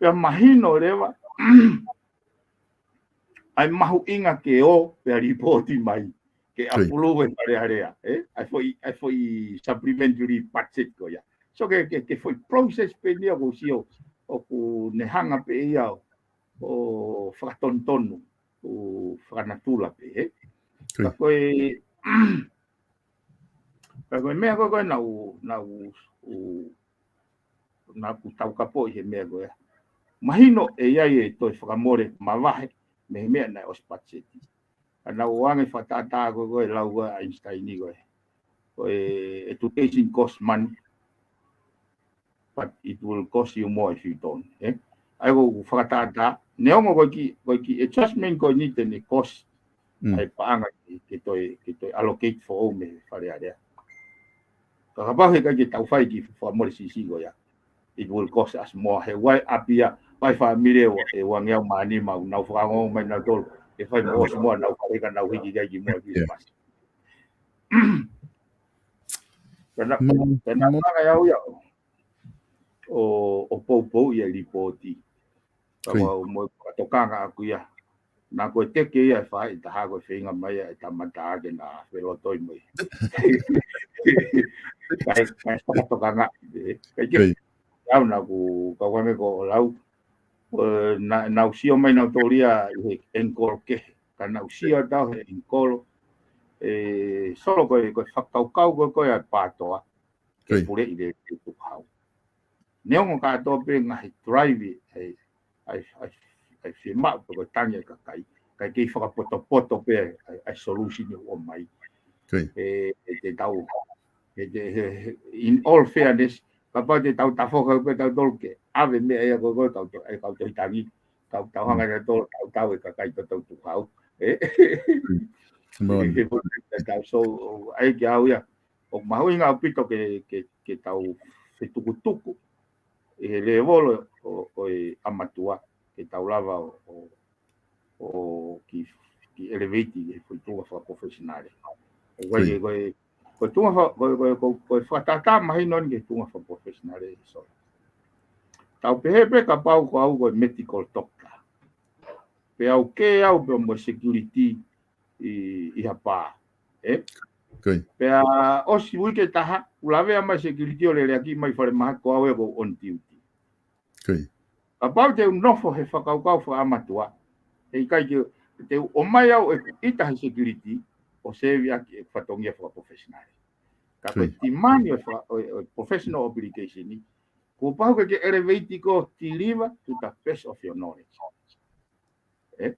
Pea mahino leva, ʻa e mahuʻinga ke ō, pea lipooti mai, ke approve ʻe he Fale Alea, ē? ʻA e foʻi, ʻa e foʻi supplementary budget ko ia. So ke, ke, ke foʻi process pē eni ia ʻoku ou sio, ʻoku ne hanga pē ia ʻo, ʻo fakatonutonu, ʻo fakanatula pē, ē? Ka ko e, ka ko e meʻa ko ē, ko ē naʻu, naʻu, ʻu, naʻa ku taukapoʻi he meʻa ko ē. Mahino ʻe ʻi ai e toe fakamole mavahe mei he meʻa naʻe ʻosi patiseti. Ka naʻu ʻoange fakatātā ko ē, ko e lau ko ē ʻa Einstein ko ē. Ko e education cost money, but it will cost you more if you don't, ē? ʻA ia ko e fakatātā, neongo ko e kiʻi, ko e kiʻi adjustment ko eni te ne cost ʻa e paʻanga ke, ke toe, ke toe allocate foʻou mei he Fale Alea. Ka kapau he ʻikai ke tau fai e kiʻi fakamole siʻisiʻi ko ia, it will cost us more. He ʻoku ʻi ai ʻapi ia, ʻoku ʻi ai fāmili ʻe, ʻe uangeau mā nima ʻoku nau fakaongo mai nautolu, ʻe fai mo ʻosi mo ʻenau fale ka nau hiki ki ai kimuʻa Kilisimasi. Pea naʻa, pea naʻa ku hanga ʻe au ia ʻo, ʻo poupouʻi e lipooti. Ka ʻoku ou mo e fakatokanga ʻaku ia. Naʻa ko e teke ia ʻe fai ʻe taha ko e feinga mai ia ʻe tamata ke na felotoi mai. Kae, kae fakatokanga, ē, kae ke. Au naʻa ku kau ange ko ʻo lau. ʻO, na, naʻa ku sio mai naʻa ku tōlia ʻi he ankle kehe. Ka naʻa ku sio atu he ankle. ʻE, Solo ko e, ko e fakakaukau ko ē, ko ē ʻa e PATOA. Ke puleʻi lelei e tukuhau. Neongo kātoa pē ngaahi drive ʻa e, ʻa e, ʻa e, ʻa e fiemaʻu pe ko e tangi ʻa e kakai, kae kei fakapotopoto pē ʻa e, ʻa e solution ʻoku ʻomai. ʻE, ʻe te tau, ʻe te, he, he, in all fairness, kapau te tau tafoka pē tautolu ke ʻave meʻa ia ko ē, ko ē kau to-, ʻe kau tohi tangi, kau tau hanga ia tolo, tau tau e kakai to tau tukuhau. ʻE, ʻe, ke, ke tau so, ʻa ia ke au ia, ʻoku mahuʻinga ʻaupito ke, ke, ke tau fetukutuku ʻi he lēvolo ʻo, ʻo e ʻamatua, ke tau lava ʻo, ʻo, ʻo kiʻi, kiʻi elevate ʻi he foʻi tuʻunga fakaprofessional. ʻOku ʻi ai ke ko e, ko e tuʻunga fa-, ko e, ko e, ko e, ko e fakatātā mahino eni ki he tuʻunga fakaprofessional, Solo. Tau pehē pē kapau ko au ko e medical doctor. Pea u kē au pea mo e security ʻi, ʻi ha pā, ē? Pea ʻosi uike ʻe taha, ʻoku lavea mai e security ʻo lele ʻaki mai falemahaki ko au ē ʻoku ou on duty. Kapau te u nofo he fakakaukau fakaʻamatua, heʻikai ke, te u ʻomai au ʻeku ʻita he security ʻo sēviʻaki ʻeku fatongia fakaprofessional. Ka ko e timani ʻo e fa-, ʻo e, ʻo e professional obligation ni, kuo pau ke ke elevate ko e deliver to the best of your knowledge. Ē?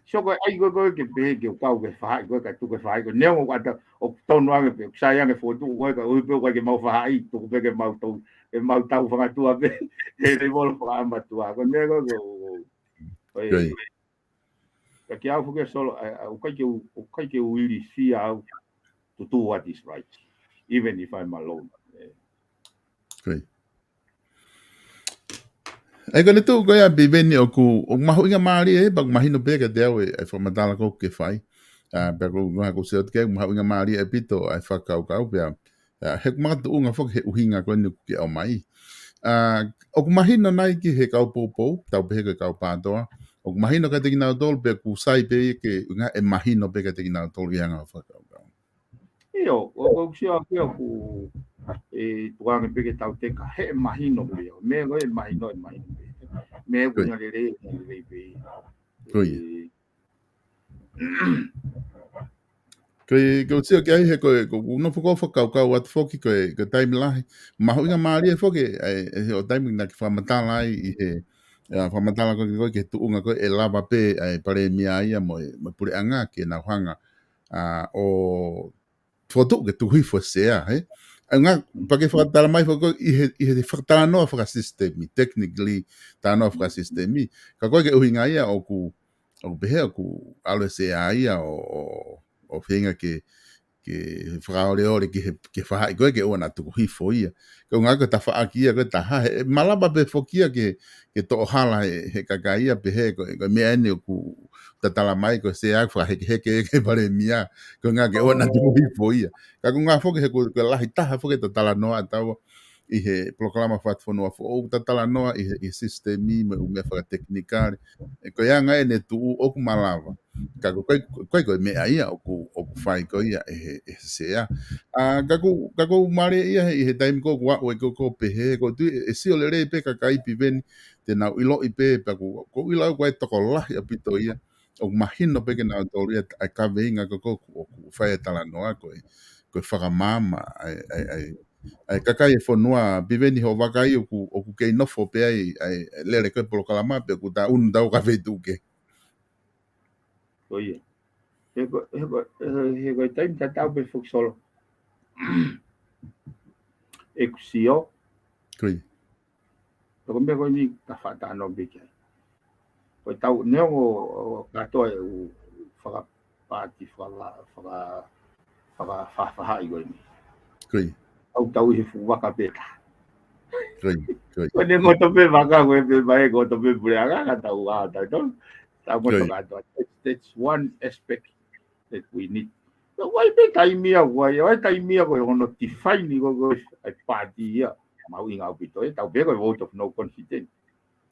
So ko e ʻai ko ē, ko ē ke pehē ke u kau ke faʻahi ko ē, ka tuku ke faʻahi ko ē, neongo ʻoku ʻata, ʻoku tonu ange pē, ʻoku sai ange fotu ko ē, ka ui pē ʻoku ʻikai ke mau faʻahi, tuku pē ke mau tau, ke mau tau fangatua pē, he lēvolo fakaʻamatua. Ko e meʻa ko ē, ko e, ko e, ka ke au fuke Solo, ʻa, ʻa, ʻoku ʻikai ke u, ʻoku ʻikai ke u ilifia au to do what is right, even if I'm alone. ʻE. ʻE ko e tuʻu ko ia Piveni ʻoku, ʻoku mahuʻinga mālie ē, pea ʻoku mahino pē kiate au ʻa e, ʻa e fakamatala ko ē ʻoku ke fai. ʻA, pea ko e ʻuhinga ko ē ʻoku ou sio atu ki ai, ʻoku mahuʻinga mālie ʻaupito ʻa e fakakaukau pea, ʻa, he ʻoku makatuʻunga foki he ʻuhinga ko eni ʻoku ke ʻomai. ʻA, ʻoku mahino nai ki he kau poupou, tau pehē ko e kau PATOA. ʻOku mahino kiate kinautolu pea ʻoku sai pē ia ke ʻuhinga ʻe mahino pē kiate kinautolu ʻi he anga ʻo e fakakaukau. ʻIo, ʻoku ou sio au pē ʻoku, ʻe, tuku ange pē ke tau teka, he ʻe mahino pē ia. Meʻa ko ē ʻe mahino, ʻe mahino pē. Meʻa ʻoku ʻuhinga lelei, ʻuhinga lelei pē ia. ʻE, Ko e, ko e sio ki ai he ko e, ko e, ko e nofo ko e fakakaukau atu foki ko e, ko e taimi lahi. Mahuʻinga mālie foki, ʻa e, ʻa e, ʻo taimi naʻa ke fakamatala ai ʻi he, ʻa, fakamatala ko e, ko e ki he tuʻunga ko e ʻe lava pē, ʻa e palēmia ia mo e, mo e puleʻanga ke nau hanga, ʻa, ʻo fokotuʻu ke tuku hifo e sea, he? ʻA e ngaahi, pea ke fakatala mai foki ko e ʻi he, ʻi he fakatalanoa fakasisitemi, technically, talanoa fakasisitemi. Ka ko e ke ʻuhinga ia ʻoku, ʻoku pehē ʻoku ʻalu e sea ia ʻo, ʻo, ʻo feinga ke, ke fakaoleole ki he, ke fahaʻi ko e ke ʻoua naʻa tuku hifo ia. Ko e ngaahi ko e tafaʻaki ia ko e taha, he, malava pē foki ia ke, ke toʻo hala he, he kakai ia pehē ko e, ko e meʻa eni ʻoku tatala mai ko e sea fakahekeheke ke palēmia, ko e ngaahi ke ʻoua naʻa tuku hifo ia. Ka ko e ngaahi foki he ko e, ko e lahi taha foki e talanoa ʻa taua ʻi he polokalama fakafonua foʻou, ʻoku talanoa ʻi he, ʻi he sisitemi mo e ʻū meʻa fakatekinikale. ʻE ko e anga ʻene tuʻu ʻoku malava. Ka ko e, ko e, ko e meʻa ia ʻoku, ʻoku fai ko ia ʻe he, ʻe he sea. ʻA, ka ko, ka ko e mālie ia he, ʻi he taimi ko ē ʻoku aʻu ai ko e, ko e pehē, ko e tui, ʻe sio lelei pē kakai Piveni, te nau ʻiloʻi pē, pea ko, ko e ʻilo ko e tokolahi ʻaupito ia, ʻoku mahino pē ke nau tolu ia, ʻa e kaveinga ko e, ko e, ʻoku fai e talanoa ko e, ko e fakamaama, ʻa e, ʻa e, ʻa e, ʻa e kakai e fonua, Piveni hoʻo vakai ʻoku, ʻoku kei nofo pē ai, ʻa e, ʻa e lele ko e polokalama pē ʻoku ta unu tau ka feituʻu ke. Ko ia. He ko, he ko, he, he ko e taimi tatau pē foki Solo. ʻEku sio. Ko ia. Ko e meʻa ko eni ka fakatalanoa pē ki ai. Ko e tau, neongo ʻo kātoa e ʻū fakapaati, faka, faka, faka, fakafaʻahi ko eni. Ko ia. Tau tau ʻi he fuʻu vaka pē taha. Ko ia, ko ia. Ko eni ngoto pē vaka, ko e pē mai, ngoto pē puleʻanga, ka tau ʻā, tau tau. Tau ngoto kātoa. That's, that's one aspect that we need. Ka ʻoku ʻi ai pē taimi ia, ʻoku ʻi ai, ʻoku ʻi ai taimi ia ko e hono define ko e, ko e paati ia. Mahuʻinga ʻaupito, ē, tau pehē ko e vote of no confidence.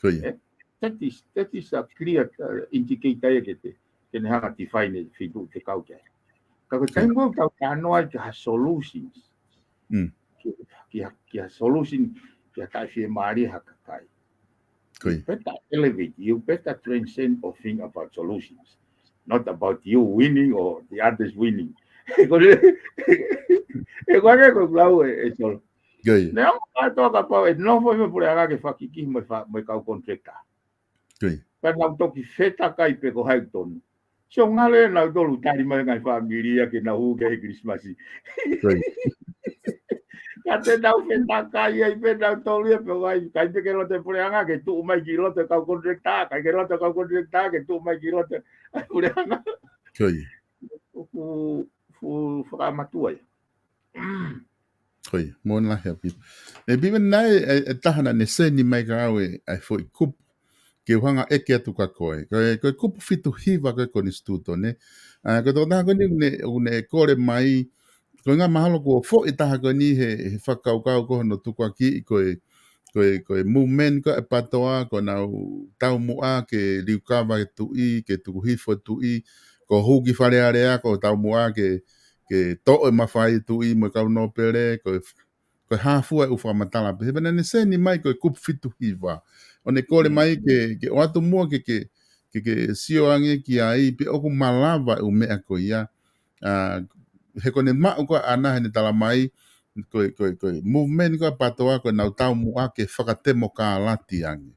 Ko ia. Ē? That is, that is a clear, uh, indicator ia ke te, ke ne hanga define e feituʻu te kau ki ai. Ka ko e taimi ko ē tau talanoa ai ki ha solutions. Mm. Ki, ki ha, ki ha solution, ki ha taʻefiemālie ha kakai. Ko ia. You better elevate, you better transcend or think about solutions. Not about you winning or the others winning. Ko e, ʻe ko e ko e lau e, e Solo. Ko ia. Neongo kātoa kapau ʻe nofo ʻi he puleʻanga ke fakiki mo e fa, mo e kau contractor. Ko ia. Pea nau toki fetakai pē ko hai tonu. Sio ngale nau tolu tali mai ngaahi fāmili ia ke nau hū ki he Kilisimasi. Ko ia. Ka te nau fetakai ai pē nau tolu ia pē ʻoku ʻikai pē ke loto e puleʻanga ke tuʻu mai ki loto e kau contractor, ʻikai ke loto e kau contractor ke tuʻu mai ki loto e puleʻanga. Ko ia. Fuʻu, fuʻu fakamatua ia. Ko ia, moʻoni lahi ʻaupito. ʻE Piveni, naʻe, ʻe, ʻe taha naʻa ne seni mai kia au e, ʻa e foʻi kupu. Ke u hanga ʻeke atu kia koe. Ko e, ko e kupu fitu hiva ko e konisitūtone. ʻA, ko e tokotaha ko eni, ne, ʻoku ne kole mai. Ko e ʻuhinga mahalo kuo foʻi taha ko eni he, he fakakaukau ko hono tukuakiʻi ko e, ko e, ko e movement ko e PATOA, ko ʻenau taumuʻa ke liukava e tuʻi, ke tuku hifo e tuʻi, ko e hū ki Fale Alea, ko e taumuʻa ke, ke toʻo e mafai e tuʻi mo e kau nōpele, ko e, ko e hā fua e ʻū fakamatala pehē. Pea naʻa ne seni mai ko e kupu fitu hiva. ʻO ne kole mai ke, ke ʻoatu muʻa ke, ke, ke, ke sio ange ki ai, pe ʻoku malava e ʻū meʻa ko ia. ʻA, he ko ʻene maʻu ko ē ʻaʻana heʻene tala mai, ko e, ko e, ko e movement ko e PATOA, ko ʻenau taumuʻa ke fakatemokalati ange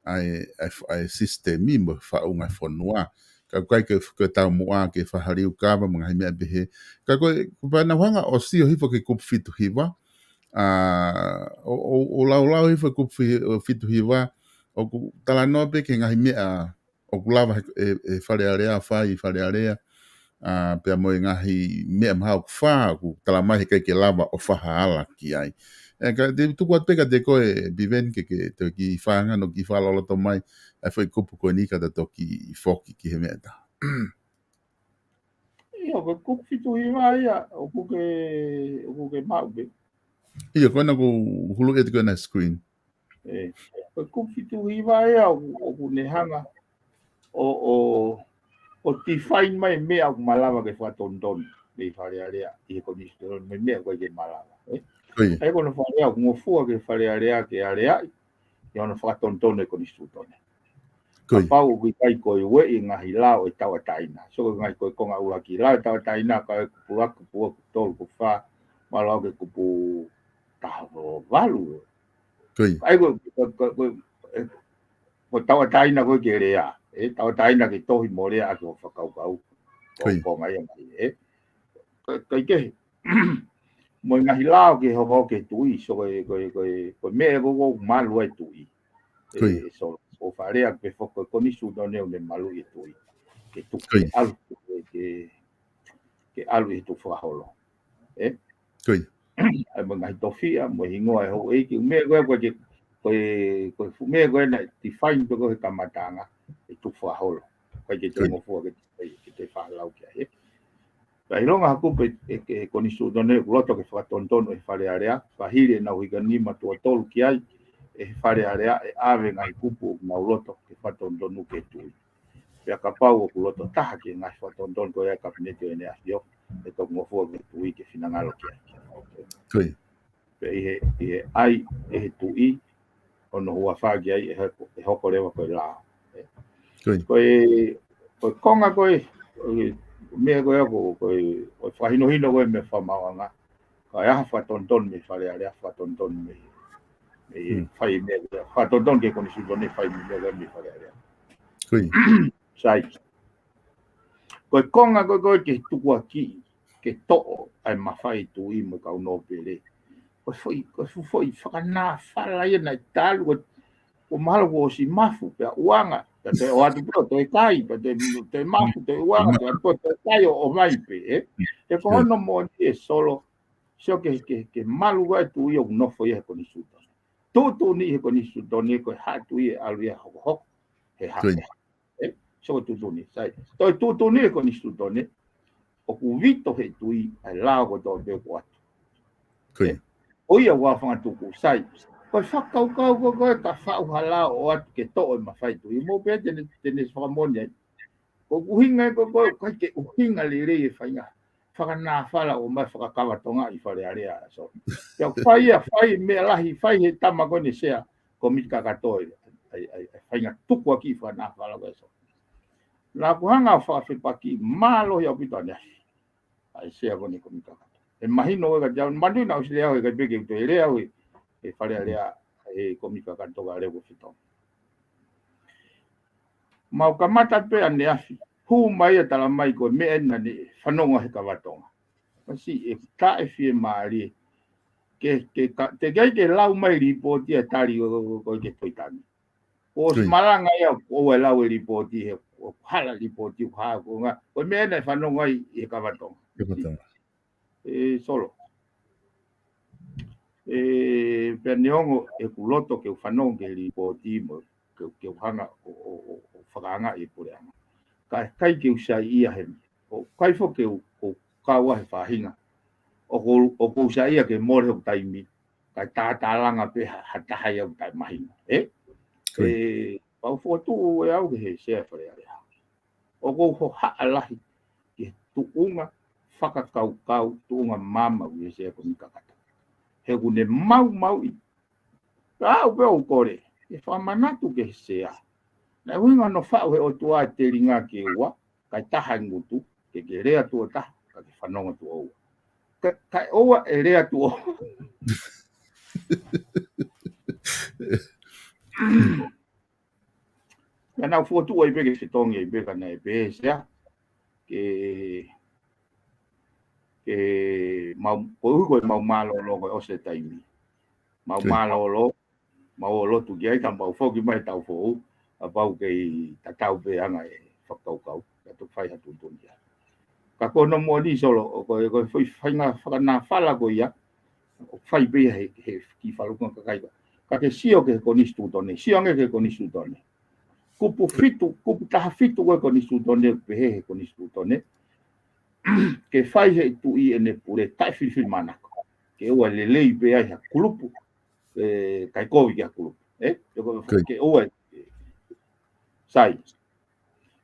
ʻa e, ʻa e, ʻa e sisitemi mo e faʻunga fonua. Ka ʻoku ʻikai ke, ke taumuʻa ke fakaliukava mo e ngaahi meʻa pehē. Ka ko e, ko e pea naʻa ku hanga ʻo sio hifo ki he kupu fitu hiva, ʻa, ʻo, ʻo, ʻo laulau hifo e kupu fi, ʻo fitu hiva, ʻoku talanoa pē ki he ngaahi meʻa ʻoku lava he, e, e Fale Alea, fai Fale Alea, ʻa, pea mo e ngaahi meʻa mahalo ʻoku fā, ʻoku tala mai heʻikai ke lava ʻo fakahala ki ai. ʻE, ka te u tuku atu pē kiate koe, Piveni, ke, ke toki fakaʻaonga, no ki fakaloloto mai, ʻa e foʻi kupu ko eni ka ta toki foki ki he meʻa ʻe taha. ʻIo, ko e kupu fitu hiva ia, ʻoku ke, ʻoku ke maʻu pē. ʻIo, ko ena ʻoku ou huluʻi atu ko ena screen. ʻE, ko e kupu fitu hiva ia ʻoku, ʻoku ne hanga ʻo, ʻo, ʻo define mai e meʻa ʻoku malava ke fakatonutonu mei Fale Alea ʻi he konisitūtone, mo e meʻa ʻoku ʻikai ke malava, ē? Ko ia. ʻA ia ko hono fakalea ʻoku ngofua ki Fale Alea ke aleaʻi, ʻi hono fakatonutonu e konisitūtone. Kapau ʻoku ʻikai ko e ueʻi e ngaahi lao ʻe tauʻatāina. So ko e ngaahi ko e konga ʻuluaki lao ʻe tauʻatāina ka e kupu ua, kupu ua, kupu tolu, kupu fā, mahalo ʻoku ke kupu taha valu. Ka ʻai ko, ko, ko, ko, e, ko tauʻatāina ko e ke lea. ʻE tauʻatāina ke tohi mo lea ʻaki ho fakakaukau. Ko e konga ia mai, ʻe. Ka, ka ʻi kehe. Mo e ngaahi lao ke hoko ke tuʻi, so ko e, ko e, ko e, ko e meʻa ko ko malu ai tuʻi. ʻE, ʻe Solo, ʻo fakalea pē foki ko e konisitūtone ʻoku ne malu e tuʻi. Ke tuku, ke ʻalu, ke, ke, ke ʻalu ʻi he tukufakaholo. ʻE? ʻAi mo e ngaahi tofiʻa, mo e hingoa ʻe houʻeiki, meʻa ko e, ko e, ko e, ko e fu-, meʻa ko e naʻe define pē ko e he kamataʻanga, ʻe tukufakaholo. Ko e ke te ngofua ke, ke te falau ki ai, ʻe? Ka ʻilonga ha kupu ʻe, ʻe, ʻe konisitūtone ʻoku loto ke fakatonutonu ʻe he Fale Alea, fakahili ʻenau hika nima tuʻo tolu ki ai, ʻe he Fale Alea, ʻe ʻave ngaahi kupu ʻoku nau loto ke fakatonutonu ke tuʻi. Pea kapau ʻoku loto taha ki he ngaahi fakatonutonu ko ia ʻa e Kapineti ʻo ʻEne ʻAfio, ʻe toki ngofua ke tuʻi ke finangalo ki ai. Pea ʻi he, ʻi he ʻai ʻe he tuʻi, ʻo ne huafa ki ai ʻe hoko, ʻe hoko leva ko e lao. Ko e, ko e konga ko e, ko e meʻa ko e ko, ko e, ko e fakahinohino ko e mei he fakamaauʻanga. Ka ʻi ai ha fakatonutonu mei he Fale Alea, fakatonutonu mei, mei fai meʻa ko e, fakatonutonu ki he konisitūtone fai meʻa ko e mei he Fale Alea. Sai. Ko e konga ko e ko e ke tukuakiʻi, ke toʻo ʻa e mafai tuʻi mo e kau nōpele. Ko e foʻi, ko e fu-, foʻi fakanāfala ia naʻe talu, ko e, ko e mahalo kuo ʻosi mafu, pea ʻuanga, pea toe ʻoatu pē ʻo toe kai, pea toe, toe mafu, toe ʻuanga, pea toe, toe kai ʻo, ʻo mai pē, ʻe? He ko hono moʻoni ʻe Solo, sio ke, ke, ke malu ai tuʻi ʻoku nofo ia he konisitūtone. Tuʻutuʻuni he konisitūtone ko e hā tuʻi ʻe ʻalu ia hokohoko, he hā, he hā. ʻE, so ko e tuʻutuʻuni, sai. Toe tuʻutuʻuni e konisitūtone, ʻoku vito he tuʻi ʻa e lao ko e toʻo pē ko atu. ʻE, ʻo ia ua fanga tuku, sai. Ko e fakakaukau ko e ko e ka faʻu ha lao ʻo atu ke toʻo e mafai tuʻi. Mo pē te ne, te ne fakamoʻoni ai. Ko e ʻuhinga e ko e ko e, ʻikai ke ʻuhinga lelei e faʻahinga fakanāfala ʻo mai fakakava Tonga ʻi Fale Alea, so. Ia fai ia, fai meʻa lahi, fai he tama ko eni Sea, Komiti Kakato ʻa e, ʻa e, ʻa e, ʻa e faʻahinga tukuakiʻi fakanāfala ko e so. Naʻa ku hanga ʻo fakafepaki mālohi ʻaupito ʻaneafi. ʻA e Sea ko eni Komiti Kakato. ʻE mahino ʻe ka te au, manui naʻa ku ʻosi lea au he ʻikai pē ke u toe lea au he, he Fale Alea, he Komiti Kakato ka leo ko fitongi. Mau kamata pē ʻaneafi, hū mai ʻa e tala mai ko e meʻa ena naʻe fanongo he kava Tonga. Masi ʻe taʻefiemālie, ke, ke ka, teʻeki ai ke lau mai lipooti ʻa e tali ko, ko, ko, ko e ke Tohi Tapu. Ko e ʻosi malanga ia, ʻoua ʻe lau e lipooti he, ʻoku hala lipooti, ʻoku hā, ko e ngaahi, ko e meʻa ena naʻe fanongo ai he kava Tonga. ʻE Solo. ʻE, pea neongo ʻeku loto ke u fanongo ki he lipooti mo ke, ke u hanga ʻo, ʻo, ʻo, ʻo fakaangaʻi e puleʻanga. Ka ʻikai ke u saiʻia he, ʻoku ʻikai foki ke u, ʻoku ou kau ai he faʻahinga. ʻOku ou, ʻoku ou saiʻia ke mole hoku taimi, kae tātālanga pē ha, ha taha ia ʻoku taʻemahino. ʻE? ʻE, pau fokotuʻu ʻe au ki he Sea Fale Alea. ʻOku ou hohaʻa lahi ki he tuʻunga fakakaukau, tuʻunga maama ʻa e Sea Komiti Kakato. He ʻoku ne maumauʻi. Ka aʻu pē ʻo kole, ʻe fakamanatu ki he Sea. Naʻe ʻuhinga hono faʻu he ʻOtua e telinga ke ua, kae taha e ngutu, ke ke lea tuʻo taha, ka ke fanongo tuʻo ua. Ka, kae ʻoua ʻe lea tuʻo ua. Ka naʻa ku fokotuʻu ai pē ke fetongi ai pē ka naʻe pehē Sea. Ke, ke mau, ko e ʻuhi ko e mau mālōlō ko e ʻosi e taimi. Mau mālōlō, mau ō lotu ki ai ka mau foki mai taʻu foʻou, kapau kei tatau pē anga e fakakaukau, ka toki fai ha tuʻutuʻuni ki ai. Ka ko hono moʻoni Solo, ʻo ko e, ko e foʻi faʻahinga fakanāfala ko ia, ʻoku fai pē ia he, he kiʻi fakalūkufua kakai ka. Ka ke sio ki he konisitūtone, sio ange ki he konisitūtone. Kupu fitu, kupu taha fitu ko e konisitūtone, pehē he konisitūtone. Ke fai he tuʻi ʻene pule taʻefilifilimānako. Ke ʻoua ʻe lelei pē ai ha kulupu, ʻe, kae kovi ki ha kulupu. ʻE? Ke ʻoua ʻe, sai.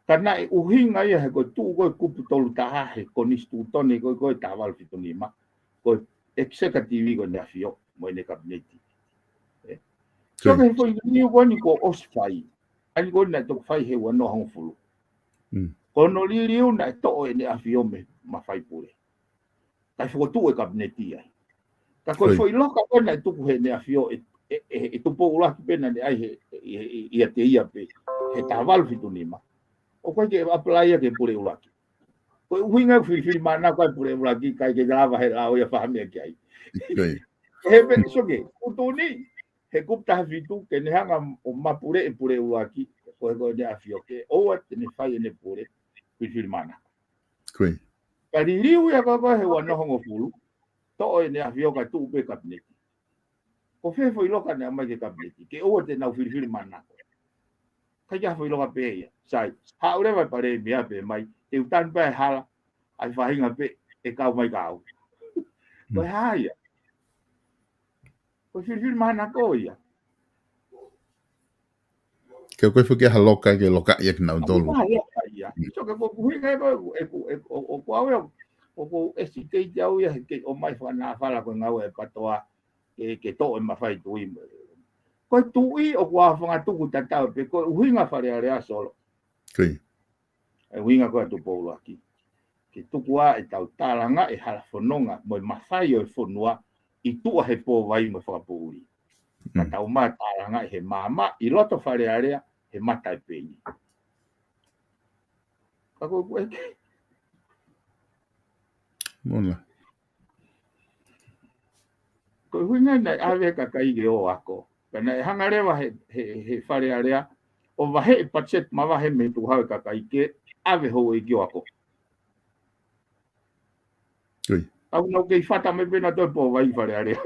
Ka naʻe ʻuhinga ia he ko e tuʻu ko e kupu tolu taha he konisitūtone ko e, ko e taha valu fitu nima, ko e executive ko ʻEne ʻAfio, mo ʻene kapineti. ʻE. So ke foʻi niu ko eni kuo ʻosi fai. ʻa ia ko ē naʻe toki fai he ua noa hongofulu. Mm. Ko hono liliu naʻe toʻo ʻEne ʻAfio mei he mafai pule. Kae fokotuʻu e kapineti ai. Ka ko e foʻi loka ko ē naʻe tuku he ʻEne ʻAfio ʻe, ʻe, ʻe, ʻe Tupou ʻUluaki pē naʻa ne ʻai he, ʻe, ʻe, ʻiate ia pē he taha valu fitu nima. ʻOku ʻikai ke apply ia ki he pule ʻuluaki. Ko e ʻuhinga ʻoku filifilimānako ai e pule ʻuluaki, ʻikai ke lava he lao ia fai ha meʻa ki ai. He pē, so ke, kutu ni, he kupu taha fitu, ke ne hanga ʻo mapuleʻi e pule ʻuluaki, ko e ko ʻEne ʻAfio ke ʻoua te ne fai ʻene pule, filifilimānako. Ka liliu ia ko ē he ua noa hongofulu, toʻo ʻEne ʻAfio kae tuʻu pē kapineti. Ko fē foʻi loka naʻe ʻomai ki he kapineti, ke ʻoua te nau filifilimānako. ʻIkai ke ʻi ai ha foʻi loka pehē ia. Sai, haʻu leva e palēmia pehē mai, te u tanu pē he hala, ʻa e faʻahinga pē ʻe kau mai ka au. Ko e hā ia? Ko e filifilimānako ia. Ke ko e foki ha loka ke loka ia kinautolu. Ko e hā ia? So ke ko e ʻuhinga ē ko e, ʻoku, ʻoku, ʻoku, ʻoku au ia, ʻoku hesitate au ia he ʻikai ʻomai fakanāfala ko e ngāue ʻa e PTOA ke, ke toʻo e mafai tuʻi mo. Ko e tuʻi ʻoku ʻi ai e fanga tuku tatau pē ko e ʻuhinga Fale Alea Solo. Ko ia. E ʻuhinga ko ē ʻa Tupou ʻUluaki. Ke tuku ā ʻetau tālanga e hala fononga mo e mafai ʻo e fonua ʻi tuʻa he pōvai mo e fakapoʻuli. Ka tau ma tālanga he maama ʻi loto Fale Alea he mata e peni. Ka ko e kueke. Mona. Ko e ʻuhinga naʻe ʻave e kakai ke ō ako. Ka naʻe hanga leva he, he, he Fale Alea ʻo vaheʻi e patiseti mavahe mei he tukuhau e kakai ke ʻave houʻeiki ʻo ako. Au nau kei fata mai pē nautolu he pōvai Fale Alea.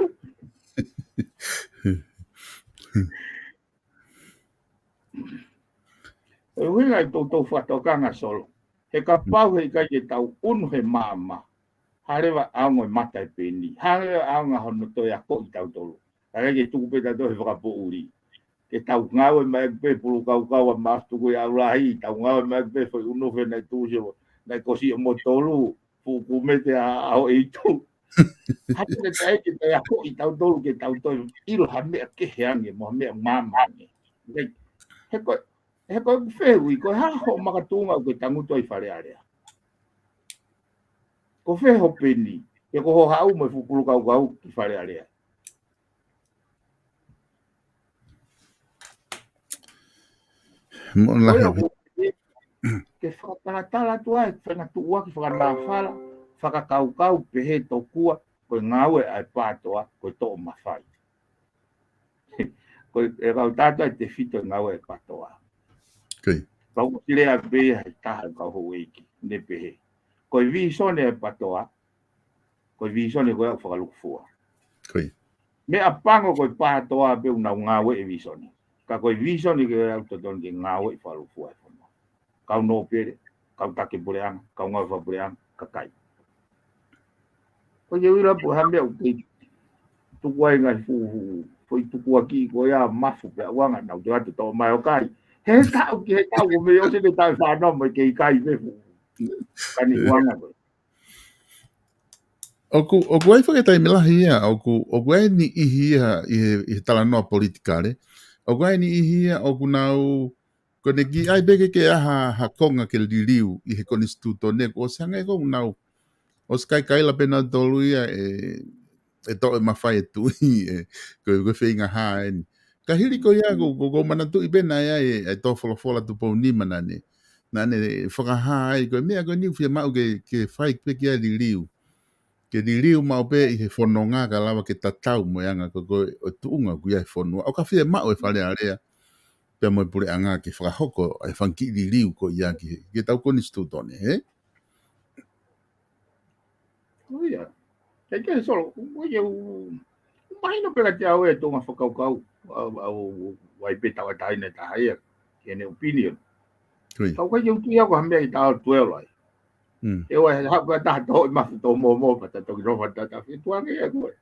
Ko e ʻuhinga ʻi he toutou fakatokanga Solo. He kapau he ʻikai ke tau ʻunu he maama. Hā leva ʻaonga e mata e peni. Hā leva ʻaonga hono toe akoʻi tautolu. Ka ʻikai ke tuku pē tautolu he fakapoʻuli. Ke tau ngāue mai pē pulu kaukau ʻa Maʻafu Tukuʻiʻaulahi, tau ngāue mai pē foʻi ʻunufe naʻe tuʻusi ʻo, naʻe kosi ʻo motolu, fuʻu kumete ʻa, ʻa ʻo ʻeitu. Hatu ke tae ke tau akoʻi tautolu ke tau toe ʻilo ha meʻa kehe ange, mo ha meʻa maama ange. He ko, he ko e fehuʻi, ko e hā hoʻo makatuʻunga ʻoku ke tangutu ai Fale Alea. Ko fē ho peni, he ko hoʻo haʻu mo e fuʻu pulu kaukau ki Fale Alea. Mona lahi. Ke fakatalatala atu ai, fengatuʻuaki fakanāfala, fakakaukau pehē tokua, ko e ngāue ʻa e PTOA, ko e toʻo mafai. Ko e kau tātā e tefito e ngāue ʻa e PTOA. Kau ʻosi lea pē ia he taha e kau houʻeiki, ne pehē. Ko e vīsone ʻa e PTOA, ko e vīsone ko ia ʻoku fakalūkufua. Meʻapango ko e PTOA pē ʻoku nau ngāue e vīsone. Ka ko e vīsone ko ia ʻoku totonu ke ngāue ʻi fakalūkufua e fonua. Kau nōpele, kau taki puleʻanga, kau ngāue fakapuleʻanga, kakai. Ko ia ʻuhinga pē ha meʻa ʻoku kei tuku ai ngaahi fuʻu, fuʻu, foʻi tukuakiʻi ko ia Maʻafu pea uanga nau te atu toʻo mai ʻo kai. He taʻu ki he taʻu ko mei ʻosi ne taʻu fānau mai kei kai pē fuʻu. Kani uanga ko. ʻOku, ʻoku ʻi ai fakataimi lahi ia, ʻoku, ʻoku ʻi ai e niʻihi ia ʻi he, ʻi he talanoa politikale. ʻOku ʻi ai e niʻihi ia, ʻoku nau, ko ʻene kiʻi ʻai pē ke ke ʻai ha, ha konga ke liliu ʻi he konisitūtone, kuo ʻosi hangē ko ʻenau, ʻosi kaikaila pē nautolu ia ʻe, ʻe toʻo e mafai e tuʻi, ʻe, ko, ko e feinga hā eni. Ka hili ko ia, ko, ko, ko e manatuʻi pē naʻe ʻi ai e, e tō folofola Tupou Nima naʻa ne, naʻa ne fakahā ai, ko e meʻa ko eni ʻoku fiemaʻu ke, ke fai pē ki ai e liliu. Ke liliu maʻu pē ʻi he fononga ka lava ke tatau mo e anga ko, ko e tuʻunga ʻoku ʻi ai e fonua. ʻOka fiemaʻu e Fale Alea, pea mo e puleʻanga ke fakahoko e fanga kiʻi liliu ko ia ki he, ki heʻetau konisitūtone, hē? Ko ia. He ke Solo, ko ia ʻoku, ʻoku mahino pē kiate au e tōʻonga fakakaukau, ʻa, ʻa, ʻa, ʻa e pē tauʻatāina ʻe taha ia, ki heʻene opinion. Ko ia. Ka ʻoku ʻikai ke u tui au ko ha meʻa ʻe taʻotuʻu ai. Mm. ʻE ʻoua ʻe haʻu ka taha tō e Maʻafu tō mōmō pea ta toki nofo ta ta fetuange ia ko ē.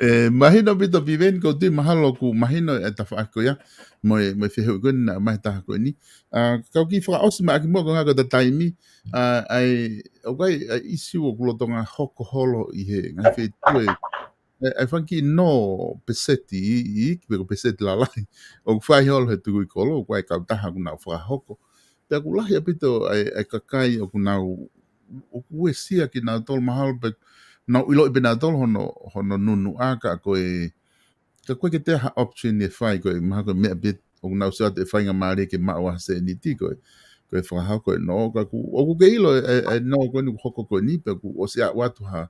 ʻE, mahino ʻaupito Piveni, ʻoku ou tui mahalo ʻoku mahino e tafaʻaki ko ia, mo e, mo e fehuʻi ko eni naʻe ʻomai he taha ko eni. ʻA, kau kiʻi fakaʻosi mai ʻaki muʻa ko e ngaahi ko ʻeta taimi, ʻa, ʻa e, ʻoku ʻi ai, ʻa e ʻisiū ʻoku lolotonga hoko holo ʻi he ngaahi feituʻu ʻe ʻa e fanga kiʻi nō peseti iiki, pe ko e peseti lalahi ʻoku fai holo he tukui kolo, ʻoku ʻi ai e kautaha ʻoku nau fakahoko. Pea ʻoku lahi ʻaupito ʻa e kakai ʻoku nau, ʻoku uesia kinautolu mahalo pē, nau ʻiloʻi pē nautolu hono, hono nunuʻa ka ko e, ka ko e ʻikai ke toe ʻi ai ha option ʻe fai, ko e mahalo ko e meʻa pē ʻoku nau sio atu ʻe faingamālie ke maʻu ha sēniti ko e, ko e fakahoko e nō, ka ʻoku, ʻoku ke ʻilo ʻa e, ʻa e nō ko eni ʻoku hoko ko eni, pea ʻoku ʻosi ʻoatu ha,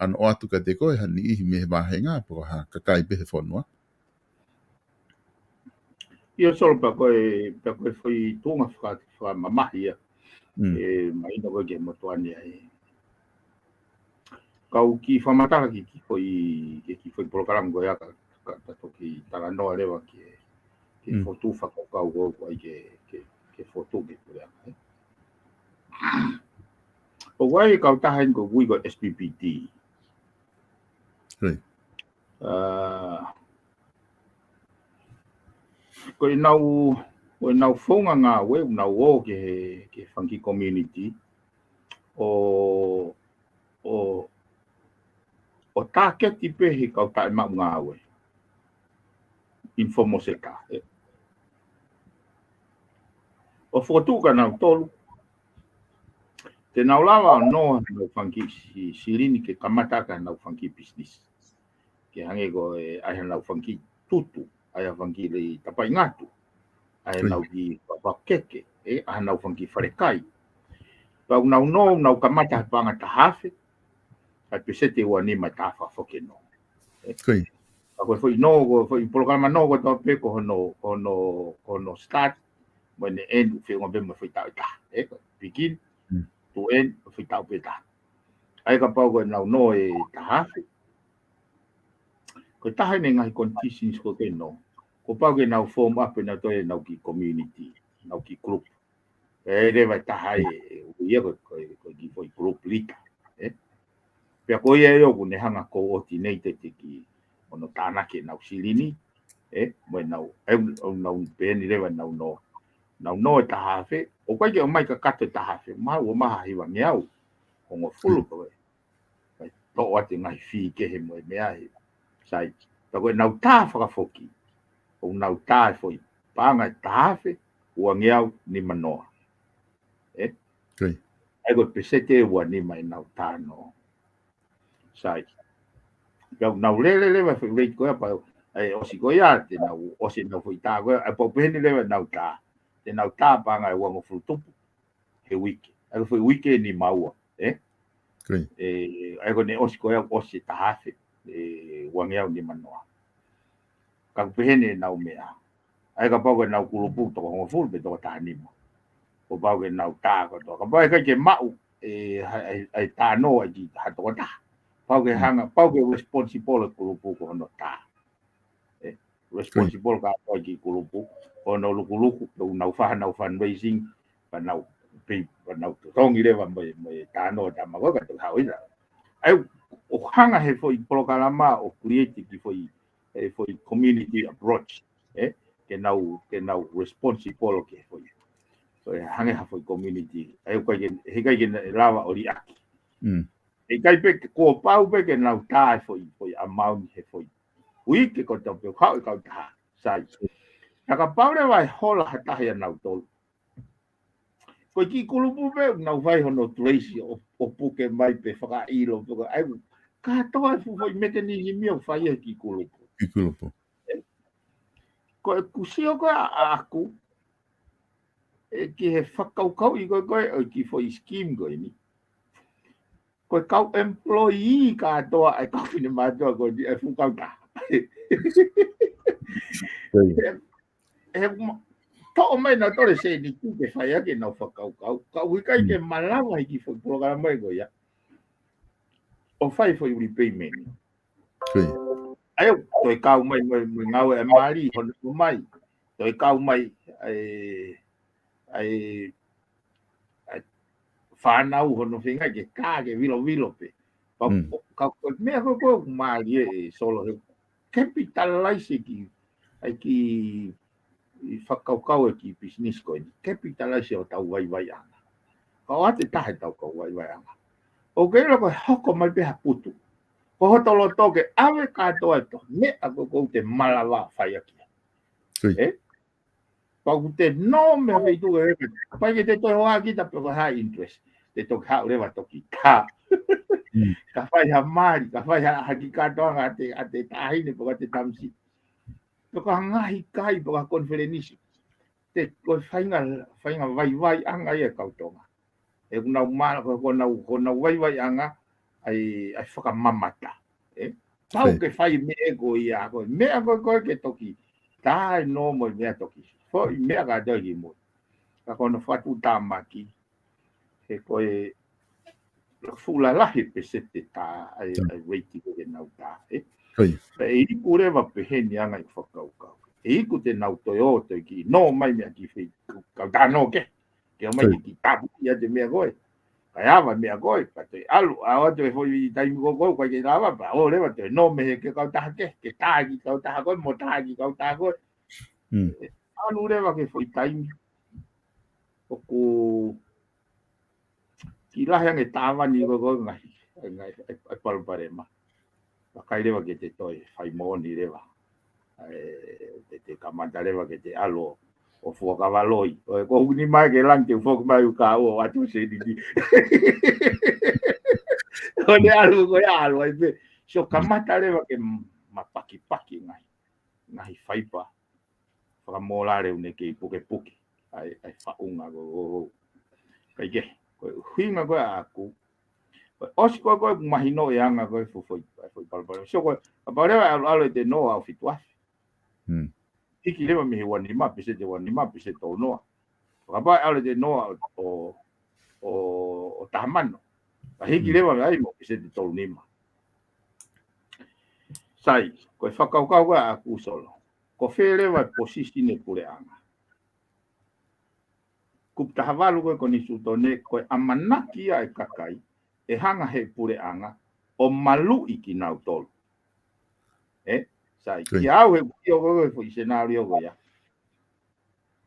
hano ʻoatu kiate koe ha niʻihi mei he vāhenga, pe ko ha kakai pē he fonua. ʻIo, Solo, pea ko e, pea ko e foʻi tuʻunga faka-, fakamamahi ia. Mm. ʻE, mahino ko e ke motuʻa ni ai. Kau kiʻi fakamatala ki, ki foʻi, ki, ki foʻi polokalama ko ia ka, ka, ka toki talanoa leva ki he, ki he Mm. fotu fakakaukau ko, ko ai ke, ke, ke fotu ke ko ia. ʻOku ʻi ai e kautaha eni ʻoku ui ko e S P P T. Right. ʻA, ko ʻenau, ko ʻenau founga ngāue, ʻoku nau ō ki he, ki he fanga kiʻi community, ʻo, ʻo, ʻo tāketi pē he kau taʻemaʻu ngāue. Informal sector, ē. ʻO fokotuʻu kia nautolu. Te nau lava ʻo nō hanau fanga kiʻi si-, silini ke kamata ʻaki hanau fanga kiʻi business. Ke hangē ko e, ʻa e hanau fanga kiʻi tutu, ʻa e fanga kiʻi lei tapaʻi ngatu, ʻa e Right. nau kiʻi papakeke, ē, ʻa hanau fanga kiʻi falekai. Pea ʻoku nau nō, nau kamata he paʻanga taha afe, ʻa e peseti ʻe ua nima ʻa e tā fakafoki nō. Ē. Right. Ka ko e foʻi nō, ko e foʻi polokalama nō kotoa pē ko hono, ko hono, ko hono start, mo ʻene end, feʻunga pē mo e foʻi taʻu ʻe taha. Ē, ko e begin, Mm. to end, foʻi taʻu pē ʻe taha. ʻA ia kapau ko ʻenau nō ʻe taha afe. Ko e taha eni e ngaahi conditions ko ē ke nō. Kuo pau ke nau form up ʻenau toe ʻenau kiʻi community, ʻenau kiʻi group. ʻE leva ʻe taha ʻe, ʻe, ʻo ia ko, ko, ko e kiʻi foʻi group leader, ē? Pea ko ia ʻe ʻoku ne hanga coordinate e kiʻi, hono tānaki ʻenau silini, ē? Mo ʻenau, ʻe, ʻo nau pehē ni leva ʻenau nō. Nau nō ʻe taha afe, ʻoku ʻikai ke ʻomai kakato e taha afe, mahalo ʻomai ha hivangeau, hongofulu Mm. ko ē. Kae toʻo atu e ngaahi fee kehe mo e meʻa he site. Pea ko ʻenau tā fakafoki, ʻoku nau tā e foʻi paʻanga ʻe taha afe, uangeau nima noa. Ē? Right. ʻA ia ko e peseti ʻe ua nima ʻenau tā nō. Site. Pea ʻoku nau lele leva e foʻi rate ko ia pea, ʻe ʻosi ko ia, te nau ʻosi ʻenau foʻi tā ko ia, ʻa ia pau pehē ni leva ʻenau tā. Te nau tā paʻanga ʻe uangofulu tupu he uike. ʻA ia ko e foʻi uike ʻe nima ua, ē? Great. Ē, ʻa ia ko ʻene ʻosi ko ia ʻosi e taha afe, ē, uangeau nima noa. Ka ʻoku pehē ni ʻenau meʻa. ʻA ia kapau ko ʻenau kulupu toko hongofulu pe toko taha nima. Kuo pau ke nau tā kotoa. Kapau ʻe ʻikai ke maʻu, ē, ha, ʻa e, ʻa e tā nō ʻa e kiʻi ha toko taha. Pau ke Mm. hanga, pau ke responsible e kulupu ko hono tā. Ē, responsible kātoa e kiʻi kulupu, ko hono lukuluku, ʻoku nau fai hanau fundraising, pea nau, pea, pea nau totongi leva mo e, mo e tā nō ʻa e tama ko ē ka toki haʻu ia. ʻA ia, ʻo hanga he foʻi polokalama ʻo create e kiʻi foʻi, e foʻi community approach, ē, ke nau, ke nau responsible ki he foʻi. Ko e hangē ha foʻi community, ʻa ia ʻoku ʻikai ke, he ʻikai ke ne lava ʻo liʻaki. Mm. ʻE ʻikai pē ke, kuo pau pē ke nau tā e foʻi, foʻi amount he foʻi uike kotoa pē ʻoku haʻu e kautaha, sai. Ka kapau leva ʻe hola ha taha ʻia nautolu. Ko e kiʻi kulupu pē, nau fai hono trace ʻo, ʻo puke mai pe fakaʻilo pe ko e, ʻa ia, kātoa e fuʻu foʻi mechanism ia ʻoku fai ʻe he kiʻi kulupu. Kiʻi kulupu. Ko ʻeku sio ko ē ʻaʻaku, ē, ki he fakakaukauʻi ko ē, ko ē, ʻo e kiʻi foʻi scheme ko eni. Ko e kau employee kātoa ʻa e kau finemātuʻa ko eni, ʻa e fuʻu kautaha. Right. He, he ma-, toʻo mai nautolu e sēniti ke fai ʻaki ʻenau fakakaukau. Ka ʻoku ʻikai Mm. ke malava he kiʻi foʻi polokalama ko ia ʻo fai foʻi repayment. Great. ʻA ia, toe kau mai, mai, mai ngāue ʻa e mali, hono mai. Toe kau mai, ʻa e, ʻa e, ʻa e fānau hono feinga ke kā ke vilovilo pē. Pea Mm. ka, ka, meʻa ko ē ʻoku mālie ʻe Solo he capitalize e kiʻi, ʻa e kiʻi, ʻi fakakaukau e kiʻi business ko eni. Capitalize ʻo tau vaivaiʻanga. Ka ʻoatu e taha ʻetau kau vaivaiʻanga. ʻOku ke ʻilo ko e hoko mai pē ha putu. Ko hoto loto ke ʻave kātoa e tohi meʻa ko ē ʻoku te malava fai ʻaki. Ē? Pau ʻoku te nō mei ha feituʻu ē, pau ke te toe hoa kita pe ko e hā e interest. Te toki haʻu leva toki tā. Ka fai ha mali, ka fai ha, ha kiʻi kātoanga ʻa e, ʻa e taʻahine pe ko e tamaiki. Pe ko ha ngaahi kai, pe ko ha konifelenisi. Te ko e faʻahinga, faʻahinga vaivaiʻanga ia ʻa e kau Tonga. ʻOku nau mala, ko, ko nau, ko nau vaivaiʻanga ʻa e, ʻa e fakamamata. Ē? Pau ke fai meʻa ko ia, ko e meʻa ko ē ke toki tā e nō mo e meʻa toki. Foʻi meʻa kātoa ki mui. Ka ko hono fakatuʻutāmaki, he ko e fuʻu lalahi e peseti tā ʻa e, ʻa e rate ko ē ke nau tā, ē? Pea ʻe iku leva pē heni ʻa e ngaahi fakakaukau. ʻE iku te nau toe ō, toe kiʻi nō mai mei ha kiʻi feituʻu kautaha nō kehe. Ke ʻomai ke kiʻi tāpuakiʻi ʻa e meʻa ko ē. Kae ava e meʻa ko ē, pea toe ʻalu, ʻalu atu e foʻi taimi ko ē, ʻoku ʻikai ke lava, pea ō leva toe nō mei he kiʻi kautaha kehe, ke tā e kiʻi kautaha ko ē, mo tā e kiʻi kautaha ko ē. ʻAlu leva ki he foʻi taimi ʻoku kiʻi lahi ange e tāvani ko ē, ko e ngaahi, ngaahi, ʻa e, ʻa e palopalema. Pea ʻikai leva ke te toe fai moʻoni leva. ʻE, te, te kamata leva ke te ʻalu ʻo fuakava loi. ʻOku ou ʻi heni mai ke langi te u foki mai ʻo ka ʻoatu e sēniti. ʻO ne ʻalu ko ia ʻalu ai pē. So kamata leva ke mapakipaki ngaahi, ngaahi faiva fakamōlale ʻoku ne kei pukepuke ʻa e, ʻa e faʻunga ko ē. Kae kehe, ko e ʻuhinga ko ē ʻaʻaku, ko e ʻosi ko ē ko ē ʻoku mahino e anga ko ē e foʻi, foʻi, foʻi palopalema. So ko e, kapau leva ʻe ʻalu, ʻalu ʻete nō ʻo aʻu fitu afe. Hiki leva mei he ua nima, peseti ua nima, peseti tolu noa. Kapau ʻe ʻalu ʻete nō ʻo, ʻo, ʻo taha mano. Ka hiki leva mei ai mo peseti tolu nima. Sai, ko e fakakaukau ko ē ʻaʻaku Solo. Ko fē leva e position e puleʻanga? Kupu taha valu ko ē konisitūtone, ko e ʻamanaki ia e kakai, ʻe hanga he puleʻanga ʻo maluʻi kinautolu. Ē? Sai, kiate au he ʻoku ʻio ko ē foʻi senālio ko ia.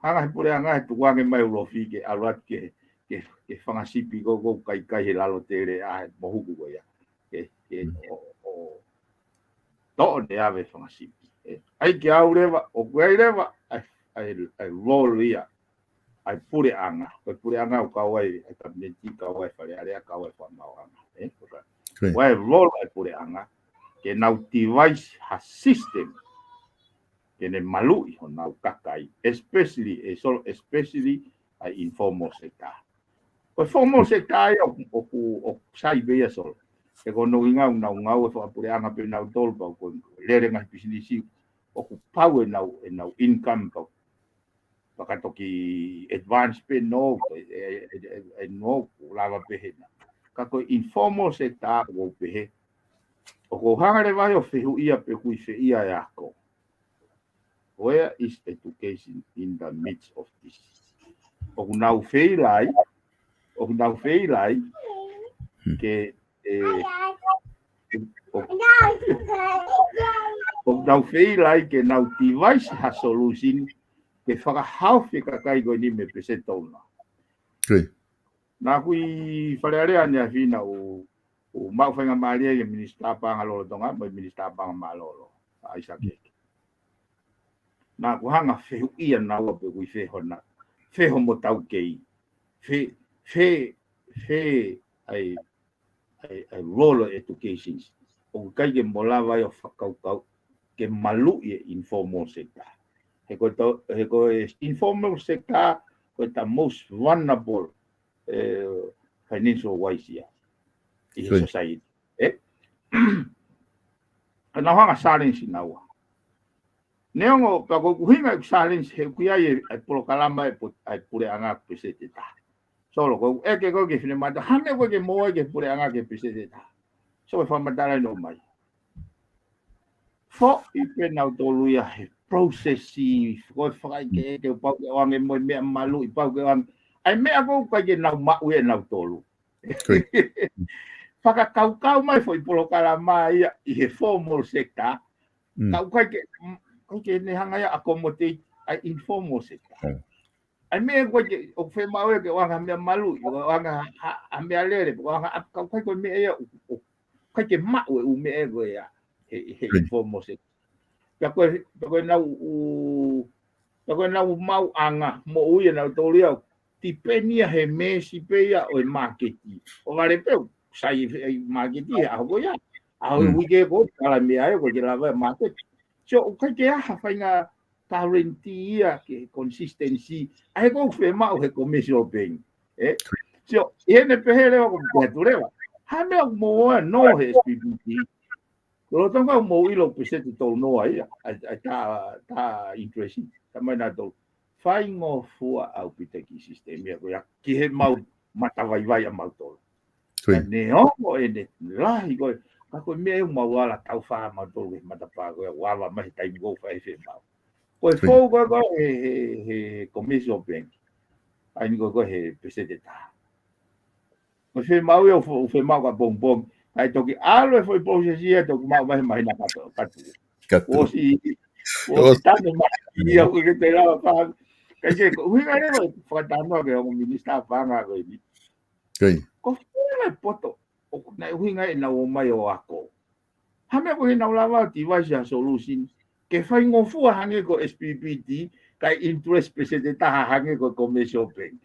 Hanga he puleʻanga he tukuange mai ʻUlofi ke ʻalu atu ke, ke, ke fanga sipi ko ē ʻoku kaikai he lalo tele ʻa e mohuku ko ia. Ke, ke, ʻo, ʻo, toʻo ne ʻave fanga sipi. Ē, ʻai kiate au leva, ʻoku ʻi ai leva, ʻa e, ʻa e, ʻa e role ia ʻa e puleʻanga. Ko e puleʻanga ʻoku kau ai ʻa e kapineti, kau ai Fale Alea, kau ai Fakamaauʻanga. Ē, ʻoku ʻi ai e role ʻa e puleʻanga ke nau devise ha system ke ne maluʻi honau kakai, especially, ʻe Solo, especially ʻa e informal sector. Ko e formal sector ia ʻoku, ʻoku, ʻoku sai pē ia Solo. He ko hono ʻuhinga ʻoku nau ngāue fakapuleʻanga pē nautolu pea ko e lele ngaahi pisinisi ʻoku pau ʻenau, ʻenau income pau. Pea ka toki advance pē nō, ʻe, ʻe, ʻe, ʻe, ʻe nō, ʻoku lava pē hena. Ka ko e informal sector ʻoku ou pehē, ʻoku ou hanga leva ʻo fehuʻia pe ʻoku ʻi fē ia e ako. Where is education in the midst of this? ʻOku nau feilai, ʻoku nau feilai ke, ē, ʻoku nau feilai ke nau devise ha solution ke fakahaofi e kakai ko eni mei he peseti tolu noa. Naʻa ku ʻi Fale Alea ʻaneafi naʻa ku, ku maʻu faingamālie ki he Minisitā Paʻanga Lolotonga, mo e Minisitā Paʻanga Mālōlō, ʻa ʻAisake. Naʻa ku hanga fehuʻia naua pe ʻoku ʻi fē hona, fē hoʻomo taukei, fē, fē, fē ʻa e, ʻa e, ʻa e role ʻo e education. ʻOku ʻikai ke mo lava ia ʻo fakakaukau ke maluʻi e informal sector. He ko e tau, he ko e informal sector, ko e the most vulnerable, ē, financial wise ia ʻi he society. Ē? Ka nau hanga challenge naua. Neongo pea ko e ʻuhinga ʻeku challenge he ʻoku ʻi ai e, e polokalama e pu-, e puleʻanga peseti taha. Solo, ko e ʻeke ko ē ki he finemātuʻa, hā e meʻa ko ē ke mo ʻai ki he puleʻanga ke peseti taha. So, e fakamatala ʻeni ʻomai. Foʻi pē nautolu ia he process ʻi, ko e fakaʻekeʻeke, pau ke ʻoange mo e meʻa maluʻi, pau ke ʻoange. ʻA e meʻa ko ē ʻoku ʻikai ke nau maʻu ʻe nautolu. Fakakaukau mai foʻi polokalama ia ʻi he formal sector. Ka ʻoku ʻikai ke, ʻikai ke ne hanga ia accommodate ʻa e informal sector. ʻA e meʻa ko ē ʻoku fiemaʻu ia ke ʻoange ha meʻa maluʻi, ʻoange ha, ha, ha meʻalele, ʻoange ha, ka ʻoku ʻikai ko e meʻa ia ʻoku, ʻoku, ʻikai ke maʻu e ʻū meʻa ko ia he, he informal sector. Pea ko e, pea ko e nau ʻū, pea ko e nau maʻuʻanga moʻui ʻa nautolu ia, tipeni ia he mēsi pē ia ʻo e māketi. ʻO vale pē ʻoku sai e māketi he ʻaho ko ia. ʻAho e uike ko ē, tala meʻa ia ko e ke lava e māketi. So, ʻoku ʻikai ke ʻi ai ha faʻahinga guarantee ia ke consistency ʻa ē ʻoku fiemaʻu he commercial bank. ʻE? So, ʻi heʻene pehē leva ko e pehē atu leva, ha meʻa ʻoku mou ʻoua ʻo nō he S P P T. Lolotonga ʻoku mou ʻilo peseti tolu noa ia, ʻa, ʻa tā, tā interest, tā mai nautolu. Faingofua ʻaupito ki he sisitemi ia ko ia, ki he mau matavaivai ʻa mautolu. Ka neongo ʻene lahi ko ē, ka ko e meʻa ʻoku mau ala tau fā mautolu he matapā ko ē, ʻoku ava mai he taimi ko ē ʻoku fai fiemaʻu. Ko e fou ko ē ko ē he, he, he commercial bank. ʻA eni ko ē ko ē he peseti ʻe taha. Ko e fiemaʻu ia ʻoku fo-, ʻoku fiemaʻu ka pongipongi. ʻAi toki ʻalu e foʻi process ia toki maʻu mai he māhina ka tō, ka tū. Ka tū. ʻOsi, ʻosi tane mai ia ʻoku ʻikai ke te lava pā. Ka ʻi he ko e ʻuhinga leva ʻeku fakatalanoa ki he ongo minisitā paʻanga ko eni. Ko e fē e poto ʻoku nau ʻuhinga ʻenau ō mai ʻo ako. Ha meʻa ko ē ʻenau lava ʻo devise ha solution ke faingofua hangē ko e S P P T, kae interest peseti ʻe taha hangē ko e commercial bank.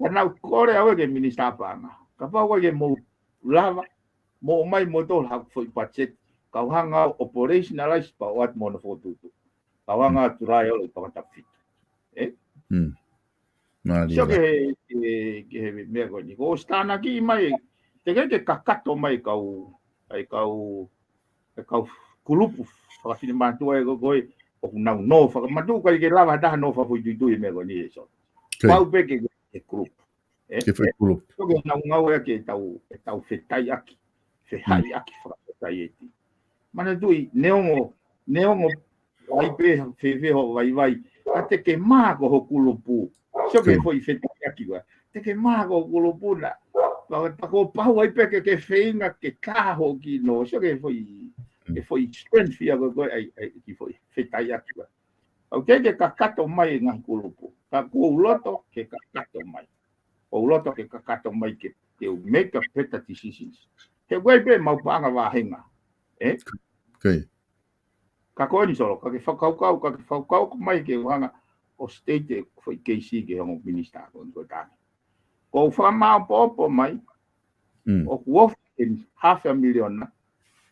Ka nau kole au ia ki he minisitā paʻanga. Kapau ko ē ke mou lava, mou ō mai moutolu ha foʻi budget, kau hanga ʻo operationalize pea ʻoatu mo hono fokotuʻutuʻu. Kau hanga ʻo try ʻo ʻi Tongatapu fitu. ʻE? Mālie. So ke, ke, ke he meʻa ko eni. Ko e ʻosi tānaki mai, teʻeki ke kakato mai kau, ʻai kau, ʻai kau kulupu fakafinemātuʻa ʻe ko ē, ʻoku nau nō fakamatū, ʻikai ke lava ha taha nō fakafoʻituitui he meʻa ko eni ʻe so. Pau pē ke, ke kulupu. ʻE? Ke fai kulupu. So ke nau ngāue ke tau, ke tau fetaiaki, fehaiaki fakasosaieti. Manatuʻi, neongo, neongo ʻai pē fēfē hoʻo vaivai, ka te ke mā ko ho kulupu. So ke foʻi fetaiaki ua. Te ke mā ko ho kulupu na. Pea, pea ko pau ai pē ke, ke feinga ke kā hoʻo kino. So ke foʻi, ke foʻi strength ia ko ē ko ē ʻai, ʻai ki foʻi fetaiaki ua. ʻOku ʻikai ke kakato mai e ngaahi kulupu. Ka ʻoku ou loto ke kakato mai. ʻOku ou loto ke kakato mai ke, ke u make a better decisions. He ʻoku ʻi ai pē mau paʻanga vāhenga. ʻE? Ka ko eni Solo, ka ke fakakaukau, ka ke fakakaukau mai ke u hanga ʻo state e foʻi keisi ki he ongo minisitā ko eni ko e tangi. Ko u fakamaopoopo mai, ʻoku ofi eni half a million na,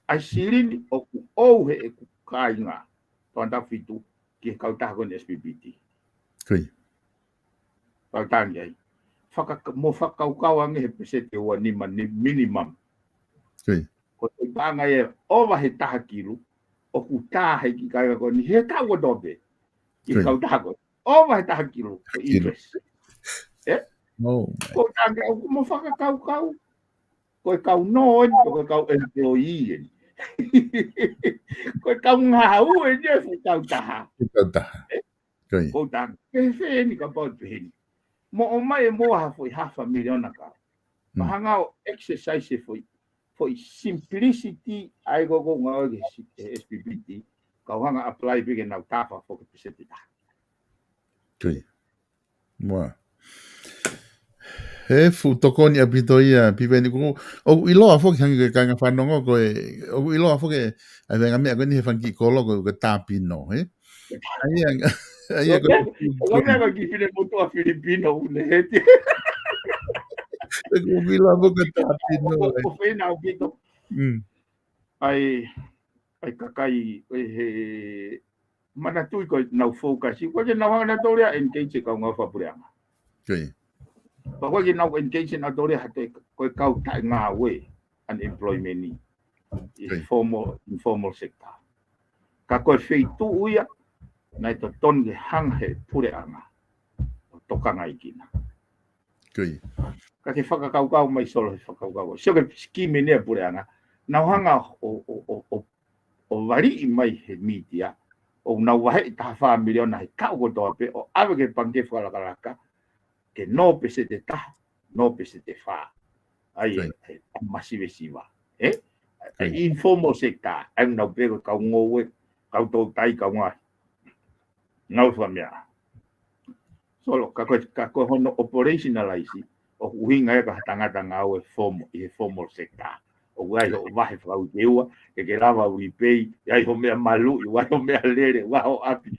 ʻa e silini ʻoku ʻoʻou he ʻeku kāinga, Tongatapu fitu, ki he kautaha ko eni S P P T. Kau tangi ai. Faka-, mo fakakaukau ange he peseti ʻe ua nima ni minimum. Ko e paʻanga ʻe ova he taha kilu, ʻoku tā he kiʻi kāinga ko eni, he taʻu kotoa pē. Ki he kautaha ko ē. ʻOva he taha kilu, ko e interest. ʻE? Ko e tangi ʻoku mo fakakaukau. Ko e kau nō eni, ko e kau employee eni. Ko e kau ngāue eni ʻe fuʻu kautaha. Kautaha. Ko u tangi. Pehē eni kapau pehē ni. Mo ʻomai ʻe moua ha foʻi half a million na ka. Pea hanga ʻo exercise e foʻi, foʻi simplicity ʻa ē ko ē ko u ngāue ki he S P P T. Kau hanga apply pē ke nau tafa foki peseti taha. Mua. He fuʻu tokoni ʻaupito ia, Piveni, ko, ʻoku ʻiloa foki hangē ko e kāinga fanongo ko e, ʻoku ʻiloa foki, ʻa e venga meʻa ko eni he fanga kiʻi kolo ko e tāpino, he? ʻA ia, ʻa ia ko e kiʻi finemotuʻa Filipino ʻoku ne heti. ʻOku ʻiloa foki ko e tāpino, ʻoku feinga ʻaupito. ʻAi, ʻai kakai, ʻai he, manatuʻi ko ʻenau focus, ko ʻenau hanga nautolu ia ʻo engage e kau ngāue fakapuleʻanga. Pea ko ʻenau engage nautolu ia ha toe, ko e kau taʻengāue, unemployment ni. ʻI he formal, informal sector. Ka ko e feituʻu ia, naʻe totonu ke hanga he puleʻanga ʻo tokangaʻi kina. Ka ke fakakaukau mai Solo he fakakaukau. Sio ki he scheme eni ʻa e puleʻanga. Nau hanga ʻo, ʻo, ʻo, ʻo ʻo valiʻi mai he mītia, ʻo nau vaheʻi taha fā miliona he taʻu kotoa pē, ʻo ʻave ki he pangikē fakalakalaka, ke nō peseti ʻe taha, nō peseti ʻe fā. ʻAi, ʻe, ʻe, masivesiva. ʻE? ʻE informal sector, ʻa ia nau pē ko e kau ngoue, kau toutai, kau ngaahi. Nau fua meʻa. Solo, ka ko e, ka ko e hono operationalize, ʻoku ʻuhinga ia ki ha tangata ngāue formal, ʻi he formal sector. ʻOku ʻi ai hoʻo vahe fakauikeua, ke ke lava ʻo repay, ʻi ai hoʻo meʻa maluʻi, ʻi ai hoʻo meʻalele, ʻi ai hoʻo ʻapi.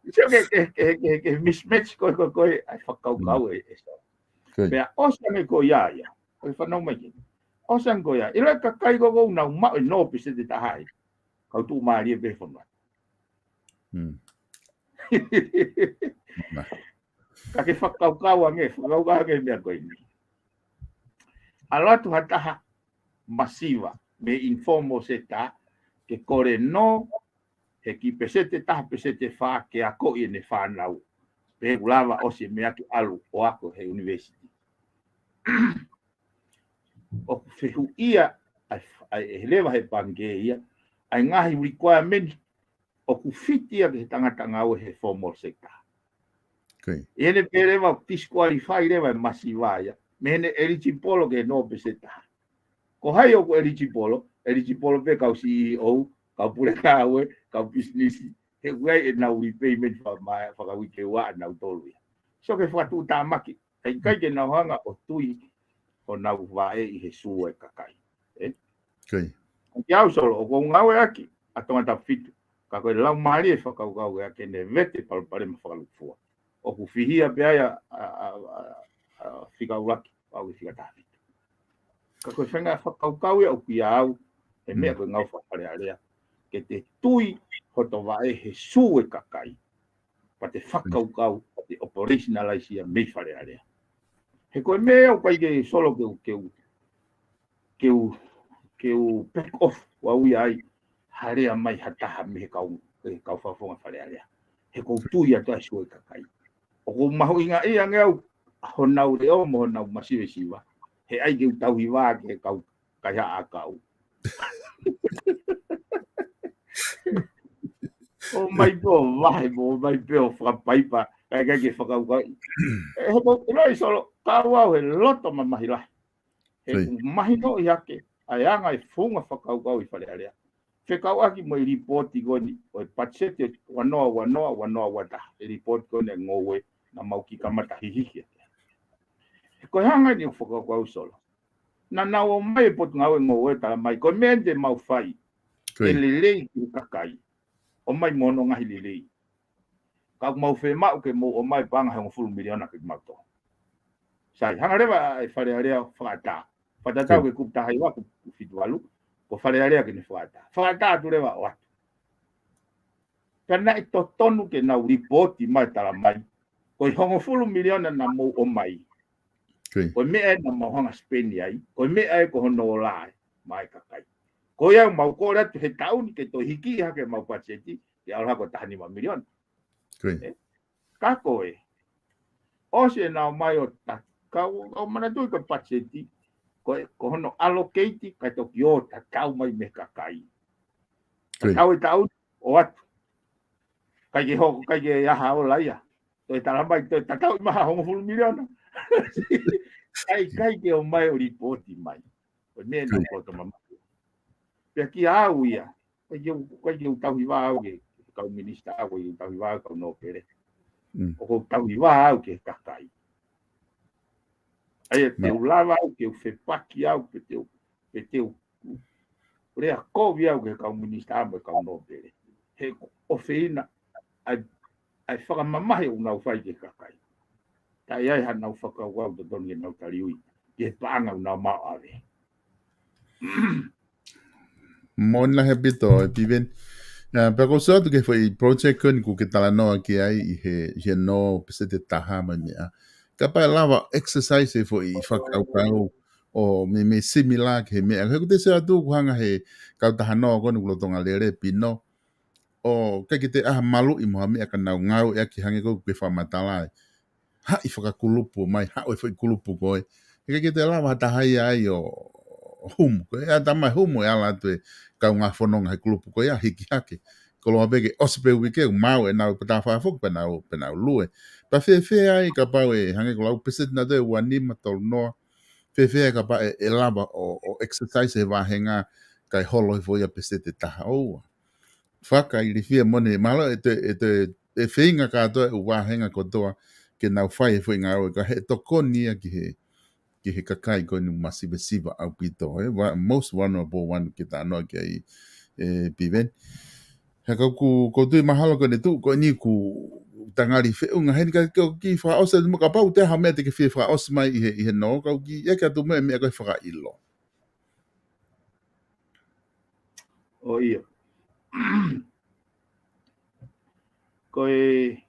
Sio ki he, ki he, ki he, ki he mismatch ko ē, ko ē, ko ē ʻa e fakakaukau ē, ē Solo. Pea ʻosi ange ko ia ia, ʻoku fanau mai ki ai. ʻOsi ange ko ia, ʻilo e kakai ko ē ʻoku nau maʻu e nō peseti ʻe taha ai, kau tuʻumālie pē he fonua. Ka ke fakakaukau ange, fakakaukau ange meʻa ko eni. ʻAlu atu ha taha masiva mei he informal sector, ke kole nō he kiʻi peseti ʻe taha, peseti ʻe fā, ke akoʻi ʻene fānau. Pea ʻoku lava ʻosi e meʻa ke ʻalu ʻo ako he university. ʻOku fehuʻia ʻa e, ʻa e, ʻe leva he pangikē ia, ʻa e ngaahi requirement ʻoku fiti ia ki he tangata ngāue he formal sector. ʻI heʻene pehē leva ʻoku disqualify leva e masiva ia mei heʻene eligible ki he nō peseti ʻe taha. Ko hai ʻoku eligible? Eligible pē kau C E O, kau pule ngāue, kau pisinisi. He ʻoku ʻi ai ʻenau repayment fa-, ma-, fakauikeua ʻanautolu ia. So ke fakatuʻutāmaki, ʻikai ke nau hanga ʻo tui honau vaʻe ʻi he sū e kakai. Ē? Ko ia au Solo, ʻoku ou ngāueʻaki ʻa Tongatapu fitu, ka ko e laumālie fakakaukau ia ke ne vete palopalema fakalūkufua. ʻOku fihia pē ai ʻa, ʻa, ʻa, ʻa, ʻa Fika ʻUluaki, ʻa e Fika Taha Fitu. Ka ko e feinga fakakaukau ia ʻoku ʻia au, he meʻa ko e ngāue faka-Fale Alea. Ke te tui hoto vaʻe he sū e kakai. Pea te fakakaukau, pea te operationalize ia mei Fale Alea. He ko e meʻa ʻoku ʻikai ke Solo ke u, ke u, ke u, ke u back off, ʻoku ʻi ai ha lea mai ha taha mei he kau, he kau fakafofonga Fale Alea. He ʻoku ou tui atu ʻa e sū e kakai. ʻOku ou mahuʻingaʻia ange au, honau leʻo mo honau masivesiva. He ʻai ke u tauhi vā ki he kau kaihaʻa ʻakau. ʻOmai pē ʻo vahe, mo ʻomai pē ʻo fakapaipa, kae ʻikai ke fakakaukau. ʻE, he ʻoku ou ʻiloʻi Solo, ka ʻoku ʻi ai e loto mamahi lahi. He ʻoku mahinoʻi hake ʻa e anga e founga fakakaukau ʻi Fale Alea. Fekauʻaki mo e lipooti ko eni, ʻo e patiseti ua noa ua noa, ua noa ua taha, e lipooti ko eni e ngoue, naʻa mau kiʻi kamata hihihi. He ko e hā ngali ʻoku fakakaukau Solo. Naʻa nau ō mai e Potungāue Ngoue ʻo tala mai, ko e meʻa eni te mau fai, ke lelei ki he kakai. ʻOmai mo hono ngaahi lelei. Ka ʻoku mau fiemaʻu ke mou ʻomai paʻanga ʻe hongofulu miliona ke mau tō. Sai, hanga leva ʻe Fale Alea ʻo fakaʻatā. Fakatatau ki he kupu taha hiva, kupu fitu valu, ko Fale Alea ke ne fakaʻatā. Fakaʻatā atu leva ʻo ʻoatu. Ka naʻe totonu ke nau lipooti mai tala mai, ko e hongofulu miliona naʻa mou ʻomai, ko e meʻa ē naʻa mau hanga spend ai, ko e meʻa ē ko hono ola ē maʻa e kakai. Ko ia mau kole atu he taʻu ni ke toe hiki hake ʻemau patiseti, ke ʻalu hake ʻo taha nima miliona. Ē? Ka ko e, ʻosi ʻenau ō mai ʻo ta-, ka u, u manatuʻi ko e patiseti, ko e, ko hono allocate, kae toki ō tatau mai mei he kakai. Tatau e taʻu ni, ʻoatu. ʻIkai ke hoko, ʻikai ke ʻi ai ha ola ia. Toe tala mai, toe tatau mai ha hongofulu miliona. ʻIkai, ʻikai ke ō mai ʻo lipooti mai. Ko e meʻa naʻa ku poto mamahi. Pea kiate au ia, ʻikai ke u, ʻikai ke u tauhi vā au ki he kau minisitā, ʻikai ke u tauhi vā au ki he kau nōpele. ʻOku ou tauhi vā au ki he kakai. ʻA ia te u lava au ke u fepaki au, pe te u, pe te u lea kovi au ki he kau minisitā mo e kau nōpele. He ʻoku ʻofeina ʻa e, ʻa e fakamamahi ʻoku nau fai ki he kakai. Ka ʻi ai hanau fakakaukau totonu ke nau taliui ki he paʻanga ʻoku nau maʻu ʻave. Moʻoni lahi ʻaupito, ʻe Piveni. ʻA, pea ʻoku ou sio atu ki he foʻi project ko eni ʻoku ke talanoa ki ai ʻi he, ʻi he nō peseti ʻe taha mo e meʻa. Kapau ʻe lava exercise e foʻi fakakaukau ʻo meimei similar ki he meʻa. He ʻoku te sio atu ʻoku hanga he kautaha nō ko eni ʻoku lolotonga lele pino. ʻOku ʻikai ke toe ʻi ai ha maluʻi mo ha meʻa ka nau ngāueʻaki hangē ko ē ʻoku ke fakamatala ai. Haʻi fakakulupu mai, haʻu e foʻi kulupu ko ē. He ʻikai ke toe lava ha taha ia ai ʻo, ʻo humu. Ko e ʻata mai humu ʻe ala atu e kaungā fononga he kulupu ko ia, hiki hake. Koloa pē ke ʻosi pē uike, ʻoku maau ʻenau pē tā fā foki pē nau, pē nau lue. Pea fēfē ai kapau ʻe, hangē ko e lau peseti naʻa toe ua nima tolu noa. Fēfē ai kapau ʻe, ʻe lava ʻo, ʻo exercise he vāhenga kae holo hifo ia peseti ʻe taha ʻo ua. Fakailifia moʻoni, mahalo ʻe toe, ʻe toe, ʻe feinga kātoa e ʻū vāhenga kotoa, ke nau fai e foʻi ngāue ka he tokoni ia ki he, ki he kakai ko eni masivesiva ʻaupito, ē, va-, most vulnerable one ke talanoa ki ai, ē, Piveni. He ka ʻoku, ʻoku ou tui mahalo ko ʻene tuʻu ko eni ʻoku tangali feʻunga heni ka ke, ʻoku kiʻi fakaʻosi mo kapau te ha meʻa te ke fie fakaʻosi mai ʻi he, ʻi he nō, ka ʻoku kiʻi ʻeke atu mo e meʻa ko e fakaʻilo. ʻO ia. Ko e,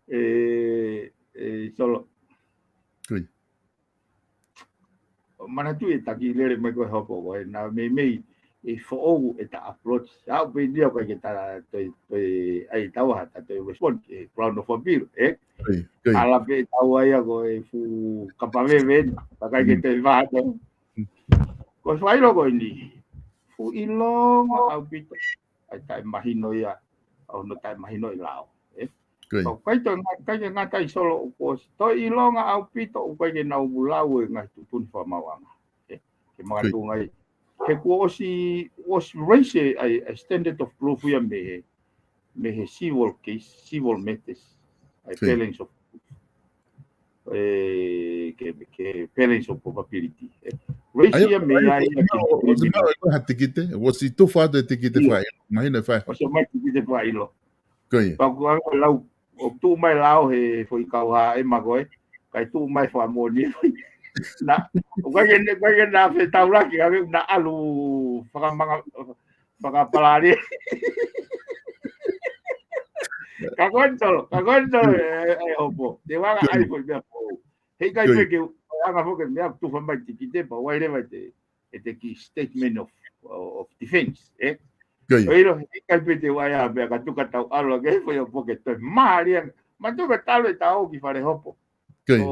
e, e, Solo. Kui. Manatuʻi e taki lele mai ko e hopo ko e na meimei e foʻou e ta approach. Au pe ndia ko e ke ta toi, toi, ai tau ha ta toi respond e ground of appeal, ē? Kui, kui. Ala pe tau ai a ko e fu kapaveve, pakai ke Mm. te vā to. Mm. Ko e fakaʻilo ko eni. Fuʻu ʻilonga ʻaupito. ʻAi taʻemahino ia, ʻa hono taʻemahino ʻi lao, ē? Kui. Ka ʻoku ʻikai toe nga-, ʻikai ke ngata ai Solo ʻoku ʻosi toe ʻilonga ʻaupito ʻoku ʻikai ke nau lau e ngaahi tuʻutuʻuni fakamauʻanga, ē? Ke Kui. Makatuʻunga ai. He kuo ʻosi, ʻosi raise ai, ai standard of proof ia mei he, mei he civil case, civil matters, ai Kui. Balance of e, ke, ke balance of probability. E, Ai, raise ia mei ai, ai, ai, ʻosi maʻu, ʻosi maʻu e ko ha tikite, ʻosi tufa atu e tikite Ia. Fakaʻilo, mahino e fai. ʻOsi maʻu tikite fakaʻilo. Ko ia. Pea ko e lau, ʻo tuʻu mai lao he foʻi kau ha e ma ko e, kai tuʻu mai fakamoʻoni. Na, ʻoku ʻikai ke, ʻoku ʻikai ke na fetaulaki, ka ke na ʻalu fakamanga, fakapalali. Ka ko e tolo, ka ko e tolo, Kui. E, e, hopo. Te wanga Kui. Ai foʻi meʻa foʻou. He ʻikai Good. Pē ke anga foke mea tufa mai tikite pea ʻai leva te, e te ki statement of, of defense, ē? Good. ʻO ʻilo, he ʻikai pē te ʻai a mea ka tuka tau alo ke fai o poke toi mali a. Ma tuka talo e tau ki fale hopo. Good. ʻO,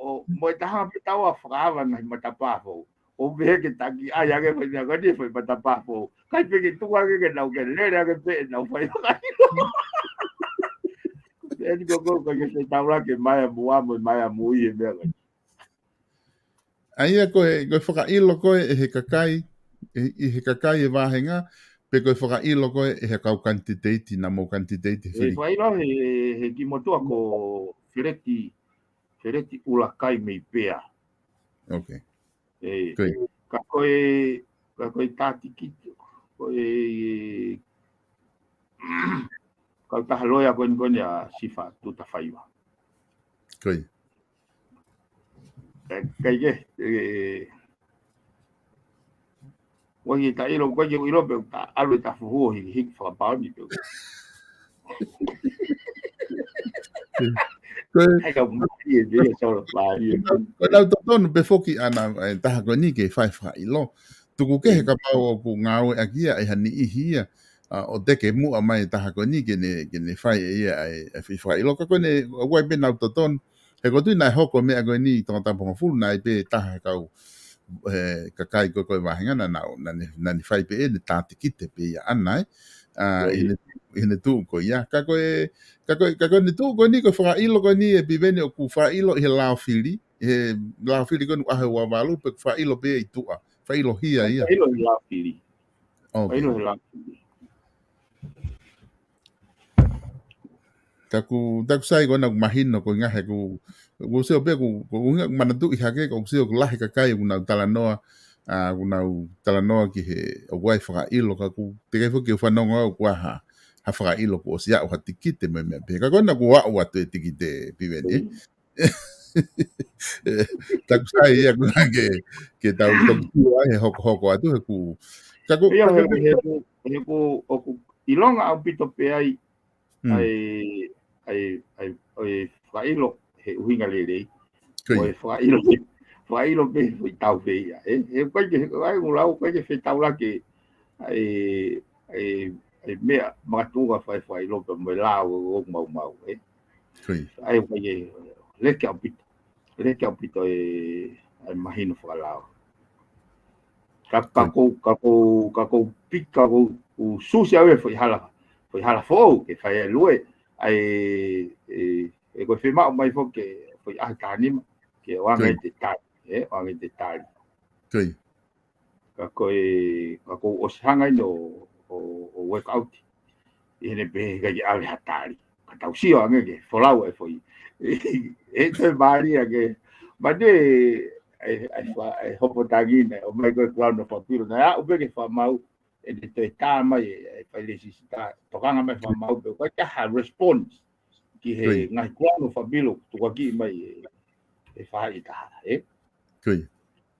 ʻo, mo e taha pē tau a fakaava na i matapā fou. ʻO pehē ke taki ai ake fai mea kani fai matapā fou. Kai pē ke tuka ake ke nau ke lele ake pē nau fai fakailo. Eni ko ko ko ke se taula ke mai a mua mo mai a mui e mea kani. ʻA ia ko e, ko e fakaʻilo ko e ʻe he kakai, ʻe, ʻe he kakai e vāhenga, pe ko e fakaʻilo ko e ʻe he kau kanititeiti, na mo kanititeiti ʻE fili. Fakaʻilo he, he ki motua ko Feleti, Feleti Ulakai mei Pea. Ok. ʻE, Good. Ka ko e, ka ko e tātikite, ko e, kau taha loea ko eni ko eni a Sifa Tuta Faiva. Good. Kai, kai ke, e, ʻoku ʻikai ke ta ʻilo, ʻoku ʻikai ke ʻilo pe ta ʻalu e ta fuhu ʻo hiki, hiki fakapaoni pe. Ko e Hai ka mali e, e, solo pali e. Ko e lau totonu pe foki ʻana, e, taha ko eni ke fai fakaʻilo. Tuku kehe Mm. kapau ʻoku ngāueʻaki ia, ʻe ha niʻihi ia. ʻA, ʻo teke muʻa mai taha ko eni ke ne, ke ne fai ʻe ia ʻa e, ʻa e fai fakaʻilo ka ko eni, ʻoku ʻai pē nau totonu. He ko tui naʻe hoko meʻa ko eni ʻi Tongatapu hongofulu naʻe ʻi ai pē taha he kau, he kakai ko e ko e vāhenga na nau, na ne, na ne fai pē ʻene tātikite pē ia ʻana, ē. ʻA, ʻI ai. ʻI heʻene, ʻi heʻene tuʻu ko ia. Ka ko e, ka ko e, ka ko ʻene tuʻu ko eni ko e fakaʻilo ko eni ʻe Piveni ʻoku fakaʻilo ʻi he lao fili, he lao fili ko eni ʻaho ua valu pe fakaʻilo pē ʻi tuʻa. Fakaʻilo hia ia. Fakaʻilo ʻi lao fili. Ok. Fakaʻilo ʻi lao fili. Taku, taku sai ko ena ʻoku mahino ko e ngaahi ʻoku, ʻoku sio pē ʻoku, ʻoku ʻuhinga ʻoku manatuʻi hake, ʻoku sio ʻoku lahi kakai ʻoku nau talanoa, ʻa, ʻoku nau talanoa ki he, ʻoku ʻai fakaʻilo ka ʻoku, teʻeki ai foki ke u fanongo au ʻoku ʻi ai ha, ha fakaʻilo kuo ʻosi aʻu ha tikite mo e meʻa pehē. Ka ko ena kuo aʻu atu e tikite Piveni, ē? Mm. Taku sai ia ʻoku ke, ke tau toki tua he hokohoko atu he ʻoku, ka ʻoku, Ia, ka he, ʻoku, he ʻoku, he ʻoku, ʻoku ʻilonga ʻaupito pē ai, Mm. ʻa e, ʻa e, ʻa e, ʻa e fakaʻilo he ʻuhinga lelei. Ko ia. ʻO e fakaʻilo, fakaʻilo pē, foʻi tau pē ia, ē? He ʻoku ʻikai ke, ʻai ʻoku lau, ʻoku ʻikai ke fetaulaki, ʻa e, ʻa e, ʻa e meʻa, makatuʻunga fai fakaʻilo pē mo e lao ʻo, ʻo maumau, ē? Ko ia. ʻAi ʻoku ʻikai ke, leke ʻaupito. Leke ʻaupito e, ʻa e mahino fakalao. Ka, ka Ko ia. ʻOku, ka ʻoku, ka ʻoku pika ʻoku, ʻoku susi au e foʻi hala, foʻi hala foʻou, ke fai e lue, ʻa e, e, e ko e fiemaʻu mai foki ke foʻi ʻaho taha nima, ke ʻoange Ko ia. e te tali, ē, ʻoange e te tali. Ko ia. Ka ko e, ka ʻoku ʻosi hanga ʻeni ʻo, ʻo, ʻo work out. ʻI heʻene pehē ʻikai ke ʻave ha tali. Ka tau sio ange ki he folau e foʻi. ʻE toe mālie ange. Ma ne, ʻe, ʻe, ʻe hopo tangi na, ʻomai ko e Crown of Appeal. Naʻe aʻu pē ki he fakamaau, ʻene toe tā mai e, e failēsisita. Tokanga mai fakamaau pē, ʻikai ke ʻi ai ha response ki he ngaahi Crown of Appeal, tukuakiʻi mai e, e faʻahi taha, ē?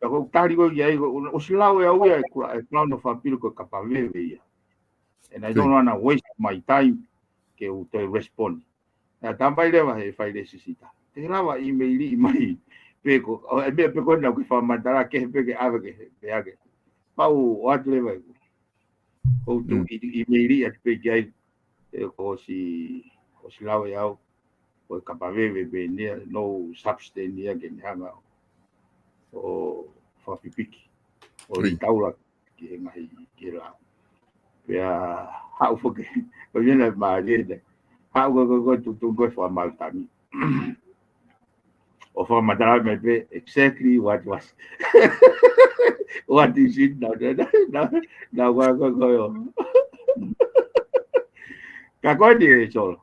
Ka ko e tali ko ē ki ai, ko, ʻosi lau ʻe au ia e Cro-, e Crown of Appeal ko e kapa veve ia. And I don't wanna waste my time ke u toe respond. Naʻe tā mai leva he failēsisita. Te lava ʻimeili mai. Pe ko, ʻo, e meʻa pē ko ena ke fakamatala ke he pē ke ʻave ke he pē ake. Pau ʻoatu leva ʻeku. Ko u tu i, ʻimeili atu pē ki ai. ʻE ko ʻosi, ʻosi lau ʻe au. Ko e kapa veve pē nia, no substance ia ke ne hanga ʻo fakapipiki. ʻO litaula ki he ngaahi, ki he lao. Pea haʻu foki, ko ia naʻe mālie ʻena. Haʻu ko, ko, ko, tuʻutuʻuni ko e fakamaau tangi. ʻO fakamatala mai pē, exactly what was, what is it now, now, now, now, ko, ko, ko, ʻio. Ka ko eni e Solo.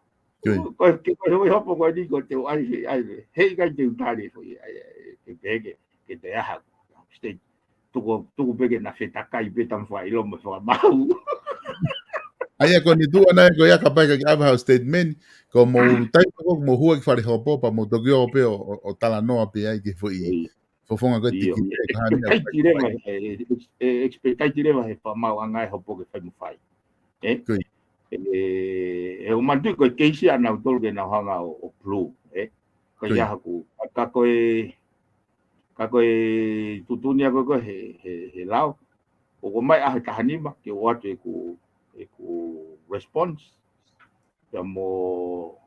Ko, ko, ko, ko, hopo ko eni ko te u ʻai, ʻai, he ʻikai te u tali foʻi, ʻai, ʻai, ke pehē ke, ke te aha, state. Tuku, tuku pē ke na fetakai pē tama fakaʻilo mo e fakamaau. ʻA ia ko eni tuʻu ana ia ko ia ka pai ka ke ʻave haʻo statement, ko mou taimi ko mou hua ki fale hopo, pea mou toki ō pē ʻo, ʻo, ʻo talanoa pē ai ki he foʻi. Fofonga ko e tiki pē ka hane. Expect leva, e, e, expect leva he fakamaauʻanga e hopo ke fai mo fai. Ē? ʻE, ʻe, ʻo manatuʻi ko e keisi ʻanautolu ke nau hanga ʻo, ʻo prove, ē? Ka ia haku, ka ko e, ka ko e tuʻutuʻuni ia ko ē ko ē he, he, he lao. ʻOku ʻomai ʻaho ʻe taha nima ke ʻoatu ʻeku, ʻeku response. Pea mo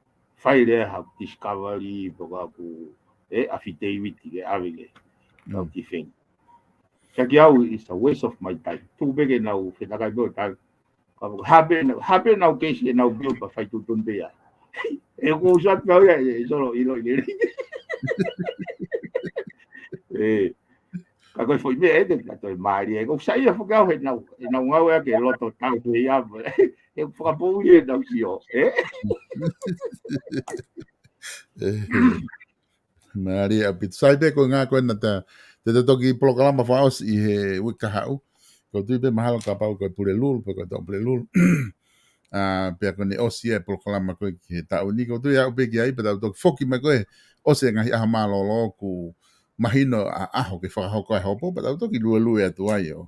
fai leva ha discovery, pe ko haku, ē, affidavit ke ʻave ke, kau tifeni. Ka ki au, it's a waste of my time. Tuku pē ke nau fetakai pē ʻo tau. Ka ko e hā pē, hā pē ʻenau keisi, ʻenau bill pea fai tuʻutuʻuni pē ia. ʻE ko u sio atu au ia, e Solo ʻilo ʻi lelei. Ē, ka ko e foʻi meʻa ʻe te ka toe mālie. Ko u saiʻia foki au he nau, he nau ngāue ʻaki e loto tau he ia. He fakapoʻuli ʻenau sio, ē? Mālie ʻaupito. Sai pē ko e ngā ko ena te, te te toki polokalama fakaʻosi ʻi he uike kahaʻu. Ko u tui pē mahalo kapau ko e Pulelulu, pe ko e Toʻo Pulelulu. ʻA, pea ko ʻene ʻosi e polokalama ko ē ki he taʻu ni, ko u tui aʻu pē ki ai, pea tau toki foki mai ko ē, ʻosi e ngaahi ʻaho mālōlō kuo mahino ʻa, ʻaho ke fakahoko e hopo, pea tau toki luelue atu ai ʻo.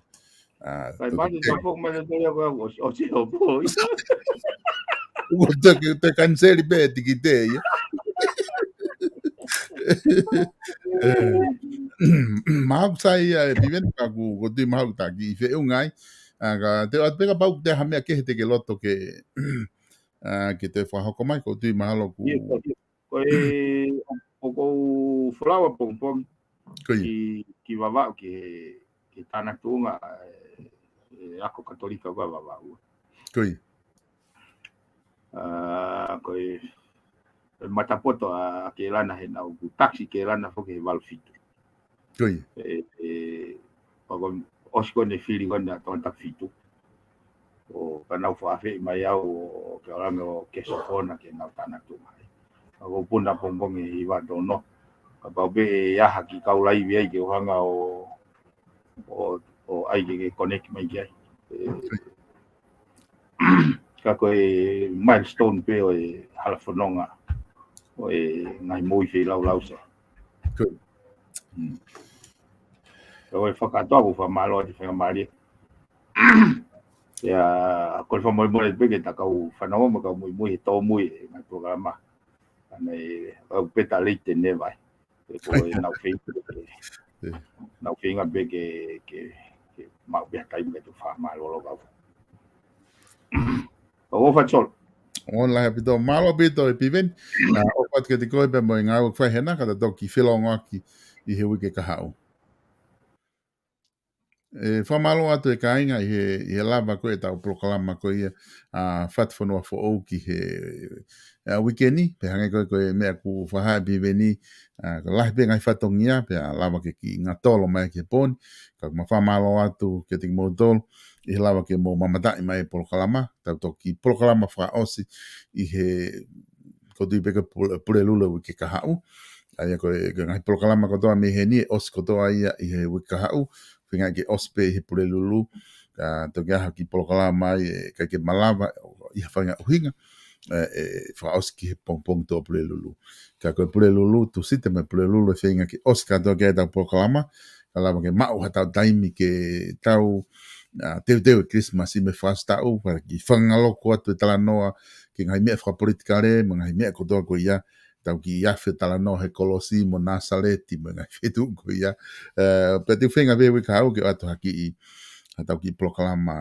ʻA, sai, toki mani te ka foki mai le tau ia ko e ʻosi, ʻosi hopo. Ko te, te kaniseli pē tikite ia. Mahalo sai ia e Piveni ka ku, ko u tui mahalo taki i feʻunga ai. ʻA, ka te ʻoatu pē kapau te ha meʻa kehe te ke loto ke, ʻa, ke te fakahoko mai, ko u tui mahalo ku. Ko e, ʻoku ou folau ʻapongipongi ki, ki Vavaʻu, ki he, ki he Tānaki Tuʻunga, e, e ako Katolika ko Vavaʻu. ʻA, ko e, e matapoto ʻa Kelana he naʻa ku taxi Kelana foki he valu fitu. ʻE, ʻe, pea ko e ʻosi ko ʻene fili ko ena ʻa Tongatapu fitu. ʻO ka nau fakaafeʻi mai au ʻo ke olange ʻo ke sofona ke nau Tānaki Tuʻunga. Pea ko u puna pongipongi ʻi Vatono. Kapau pē ʻe ʻi ai ha kiʻi kau laivi ai ke u hanga ʻo, ʻo, ʻo ʻai ke, ke connect mai ki ai. ʻE, ka ko e milestone pē ʻo e hala fononga ʻo e ngaahi moʻui feilaulau sa. Ka ko e fakatoa ko u fakamālō atu faingamālie. Ia, ko e fakamolemole pē ke ta kau fanongo mo kau muimui he tōmui e ngaahi polokalama. ʻAne, au pē ta leite neva. Ko e nau feinga, nau feinga pē ke, ke, ke maʻu pē ha taimi ke tu fakamālōlō kau. ʻOfa atu Solo. ʻOfa lahi ʻaupito, mālō ʻaupito e Piveni. ʻOfa atu kiate koe pea mo e ngāue ʻoku fai hena, ka ta toki felongoaki ʻi he uike kahaʻu. ʻE, fakamālō atu e kāinga ʻi he, ʻi he lava ko ē ʻetau polokalama ko ia ʻa Fatufonua Foʻou ki he, ʻa, uike ni, pea hangē ko ē ko e meʻa kuo fakahā ʻe Piveni, ʻa, ko e lahi pē ngaahi fatongia, pea lava ke kiʻi ngatolo mai ki he pō ni, ka ʻoku ma fakamālō atu kiate kimoutolu, ʻi he lava ke mou mamataʻi mai e polokalama, tau toki polokalama fakaʻosi ʻi he, ʻoku ou tui pē ko e Pule-, Pulelulu uike kahaʻu. ʻA ia ko e, ko e ngaahi polokalama kotoa mei heni ʻe ʻosi kotoa ia ʻi he uike kahaʻu. Feinga ke ʻosi pē ʻi he Pulelulu. Ka toki ʻi ai ha kiʻi polokalama ia ʻe ʻikai ke malava ʻi ha faʻahinga ʻuhinga, ʻe, ʻe fakaʻosi ki he pongipongi Tuʻapulelulu. Ka ko e Pulelulu, Tūsite mo e Pulelulu ʻe feinga ke ʻosi kātoa ki ai ʻetau polokalama. Ka lava ke maʻu haʻatau taimi ke tau, ʻa, teuteu e Kilisimasi mo e fakaʻosi taʻu, pea kiʻi fakangaloku atu e talanoa ki he ngaahi meʻa fakapolitikale, mo e ngaahi meʻa kotoa ko ia, tau kiʻi afe talanoa he kolosi mo Nāsaleti mo e ngaahi feituʻu ko ia. ʻE, pea te u feinga pē uike kahaʻu ke ʻoatu ha kiʻi, haʻatau kiʻi polokalama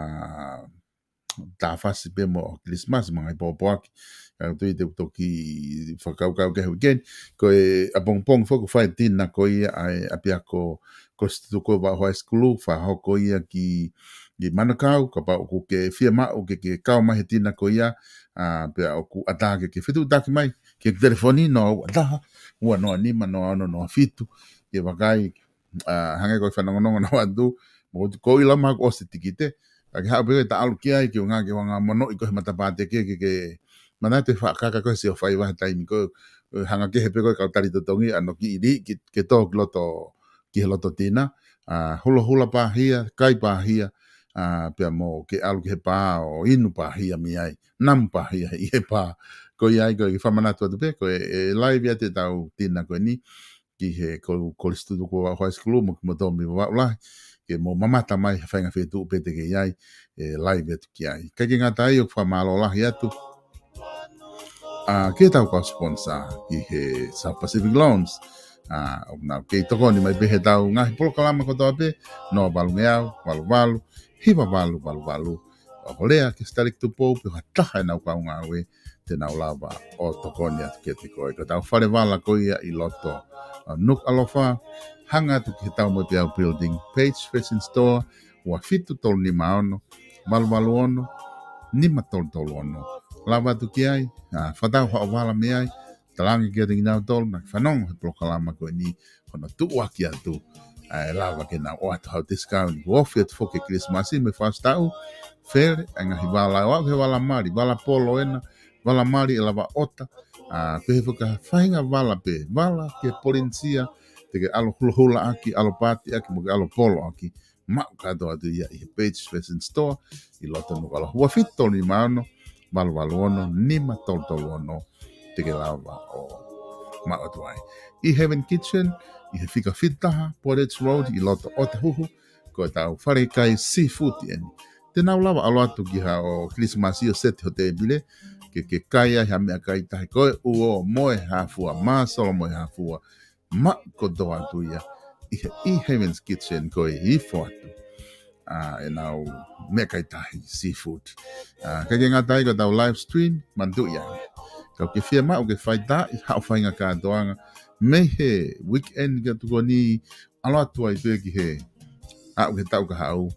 tā fasi pē mo Kilisimasi mo e ngaahi pōpoaki. ʻOku ou tui te u toki fakakaukau ki he uike ni. Ko e ʻapongipongi foki ʻoku fai e tina ko ia ʻa e ʻapiako Kolisi Tutukuʻavao High School, fakahoko ia ki, ki Manukau, kapau ʻoku ke fiemaʻu ke, ke kau mai he tina ko ia, ʻa, pea ʻoku ʻatā ke, ke fetuʻutaki mai ki he telefoni noa ua taha, ua noa nima, noa ono noa fitu, ke vakai, ʻa, hangē ko e fanongonongo naʻa ku ʻoatu, mo ko i lama ʻoku ʻosi e tikite, ka ke haʻu pē ko e taʻalu ki ai, ke ʻuhinga ke ʻuhinga monoʻi ko e matapā teke ke, ke, ke manatu e faʻa kaka ko e sio fai vaha taimi ko e, hanga kehe pē ko e kau tali totongi, ʻa, ʻo kiʻi lī, ke, ke tō ki loto, ki he loto tina, ʻa, hulahula pāhia, kai pāhia, ʻa, pea mo ke ʻalu ki he pā ʻo inu pāhia mei ai, namu pāhia ʻi he pā. Ko ia ai ko e kiʻi fakamanatu atu pē, ko e, ʻe live atu ʻetau tina ko eni, ki he ko-, Kolisi Tutukuʻavao High School, mo kimoutolu mei Vavaʻu Lahi, ke mou mamata mai ha faʻahinga feituʻu pē te ke ʻi ai, ʻe live atu ki ai. ʻIkai ke ngata ai ʻoku fakamālō lahi atu, ʻa, ki heʻetau kau sponsor, ki he South Pacific Loans, ʻa, ʻoku nau kei tokoni mai pē heʻetau ngaahi polokalama kotoa pē, noa valungeau, valu valu, hiva valu, valu valu. ʻOku lea ki he Sitaleki Tupou, pe ko ha taha ʻenau kau ngāue, te nau lava ʻo tokoni atu kiate koe. Ko ʻetau fale vala ko ia ʻi loto, ʻa, Nukuʻalofa, hanga atu ki he Taumoepeau Building, Page Fashion Store, ua fitu tolu nima ono, valu valu ono, nima tolu tolu ono. Lava atu ki ai, ʻa, fakatau haʻo vala mei ai, talaange kiate kinautolu naʻa ke fanongo he polokalama ko eni, ko hono tuʻuaki atu, ʻa, ʻe lava ke nau ʻoatu haʻo discount, kuo ofi atu foki e Kilisimasi mo e fakaʻosi taʻu, fele, ʻa e ngaahi vala, ʻo aʻu ki he vala mali, vala polo ena, vala mali ʻe lava ʻota, ʻa, pehē foki ha faʻahinga vala pē, vala ki he Polinisia, te ke ʻalu hulahula ʻaki, ʻalu pāti ʻaki, mo ke ʻalu polo ʻaki, maʻu kātoa atu ia ʻi he Page Fashion Store, ʻi loto Nukuʻalofa, ua fitu tolu nima ono, valu valu ono, nima tolu tolu ono, te ke lava ʻo maʻu atu ai. ʻI Heaven Kitchen, ʻi he fika fitu taha, Portage Road, ʻi loto ʻOtahuhu, ko ʻetau falekai seafood eni. Te nau lava ʻalu atu ki haʻo Kilisimasi ʻo seti ho tēpile, ke, ke kai ai ha meʻakai tahi ko e uo mo e hā fua, māsolo mo e hā fua, maʻu kotoa atu ia ʻi he, ʻi Heaven's Kitchen ko e ifo atu, ʻa, ʻenau meʻakai tahi seafood. ʻA, ʻikai ke ngata ai ko ʻetau live stream, manatuʻi ai. Kapau ʻoku ke fiemaʻu ke fai taʻi haʻo faʻahinga kātoanga, mei he weekend ki he tuʻu ko eni, ʻalu atu ai pē ki he, aʻu ki he taʻu kahaʻu,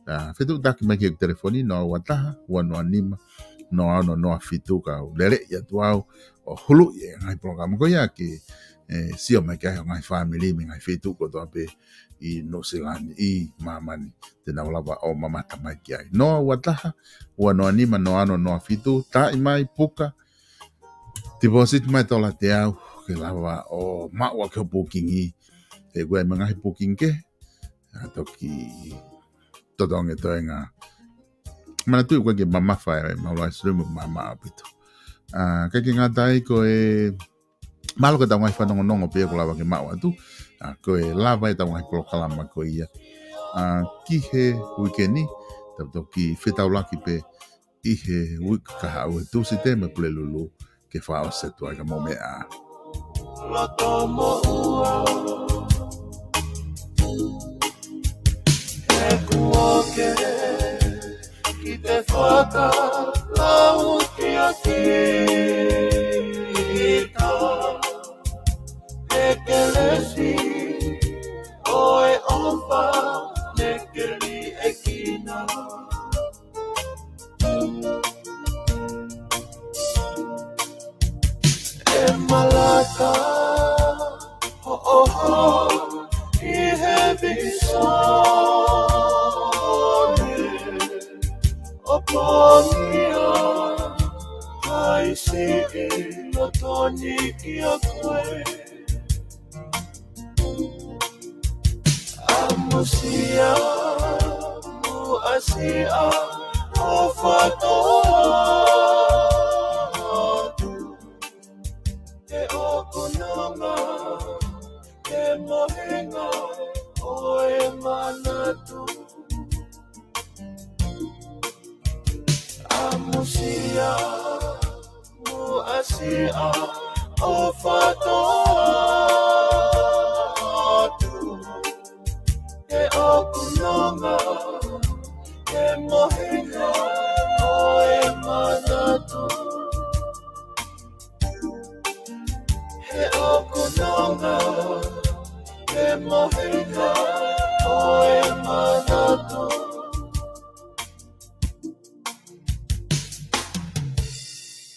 ʻa, fetuʻutaki mai ki he telefoni, noa ua taha, ua noa nima, noa ono noa fitu, kau leleʻi atu au ʻo huluʻi e ngaahi polokalama ko ia ke, ʻe, sio mai ki ai ho ngaahi fāmili mei he ngaahi feituʻu kotoa pē ʻi Nuʻusila ni, ʻi māmani, te nau lava ʻo mamata mai ki ai. Noa ua taha, ua noa nima, noa ono noa fitu, taʻi mai, puka, deposit mai tola teau, ke lava ʻo maʻu ʻaki ho booking ʻi he, ʻoku ʻi ai mo e ngaahi booking kehe, ʻa, toki totongi e toenga. Manatuʻi ʻoku ʻikai ke mamafa e mau live stream, mamafa ʻaupito. ʻA, ʻikai ke ngata ai ko e, mālō ki heʻetau ngaahi fanongonongo pē ʻoku lava ke maʻu atu. ʻA, ko e lava ʻetau ngaahi polokalama ko ia, ʻa, ki he uike ni, tau toki fetaulaki pē ʻi he uike kahaʻu, he Tūsite mo e Pulelulu, ke fakaʻosi atu ai, ka mou meʻa ā. Loto moʻua, he kuo ke ki te fakalaukioʻaki ʻi he kelesi ʻo e ʻofa ne keli Malaka hoʻo hā ʻi he vīsone, ʻo pongia ai siʻi lotoni kiate koe. ʻAmusia muʻa siʻa ʻofa toʻa atu, he ʻoku nonga e mohenga ʻo e manatu. ʻAmusia muʻa siʻa ʻofa toʻa atu, he ʻoku nonga e mohenga ʻo e manatu. He ʻoku nonga e mohenga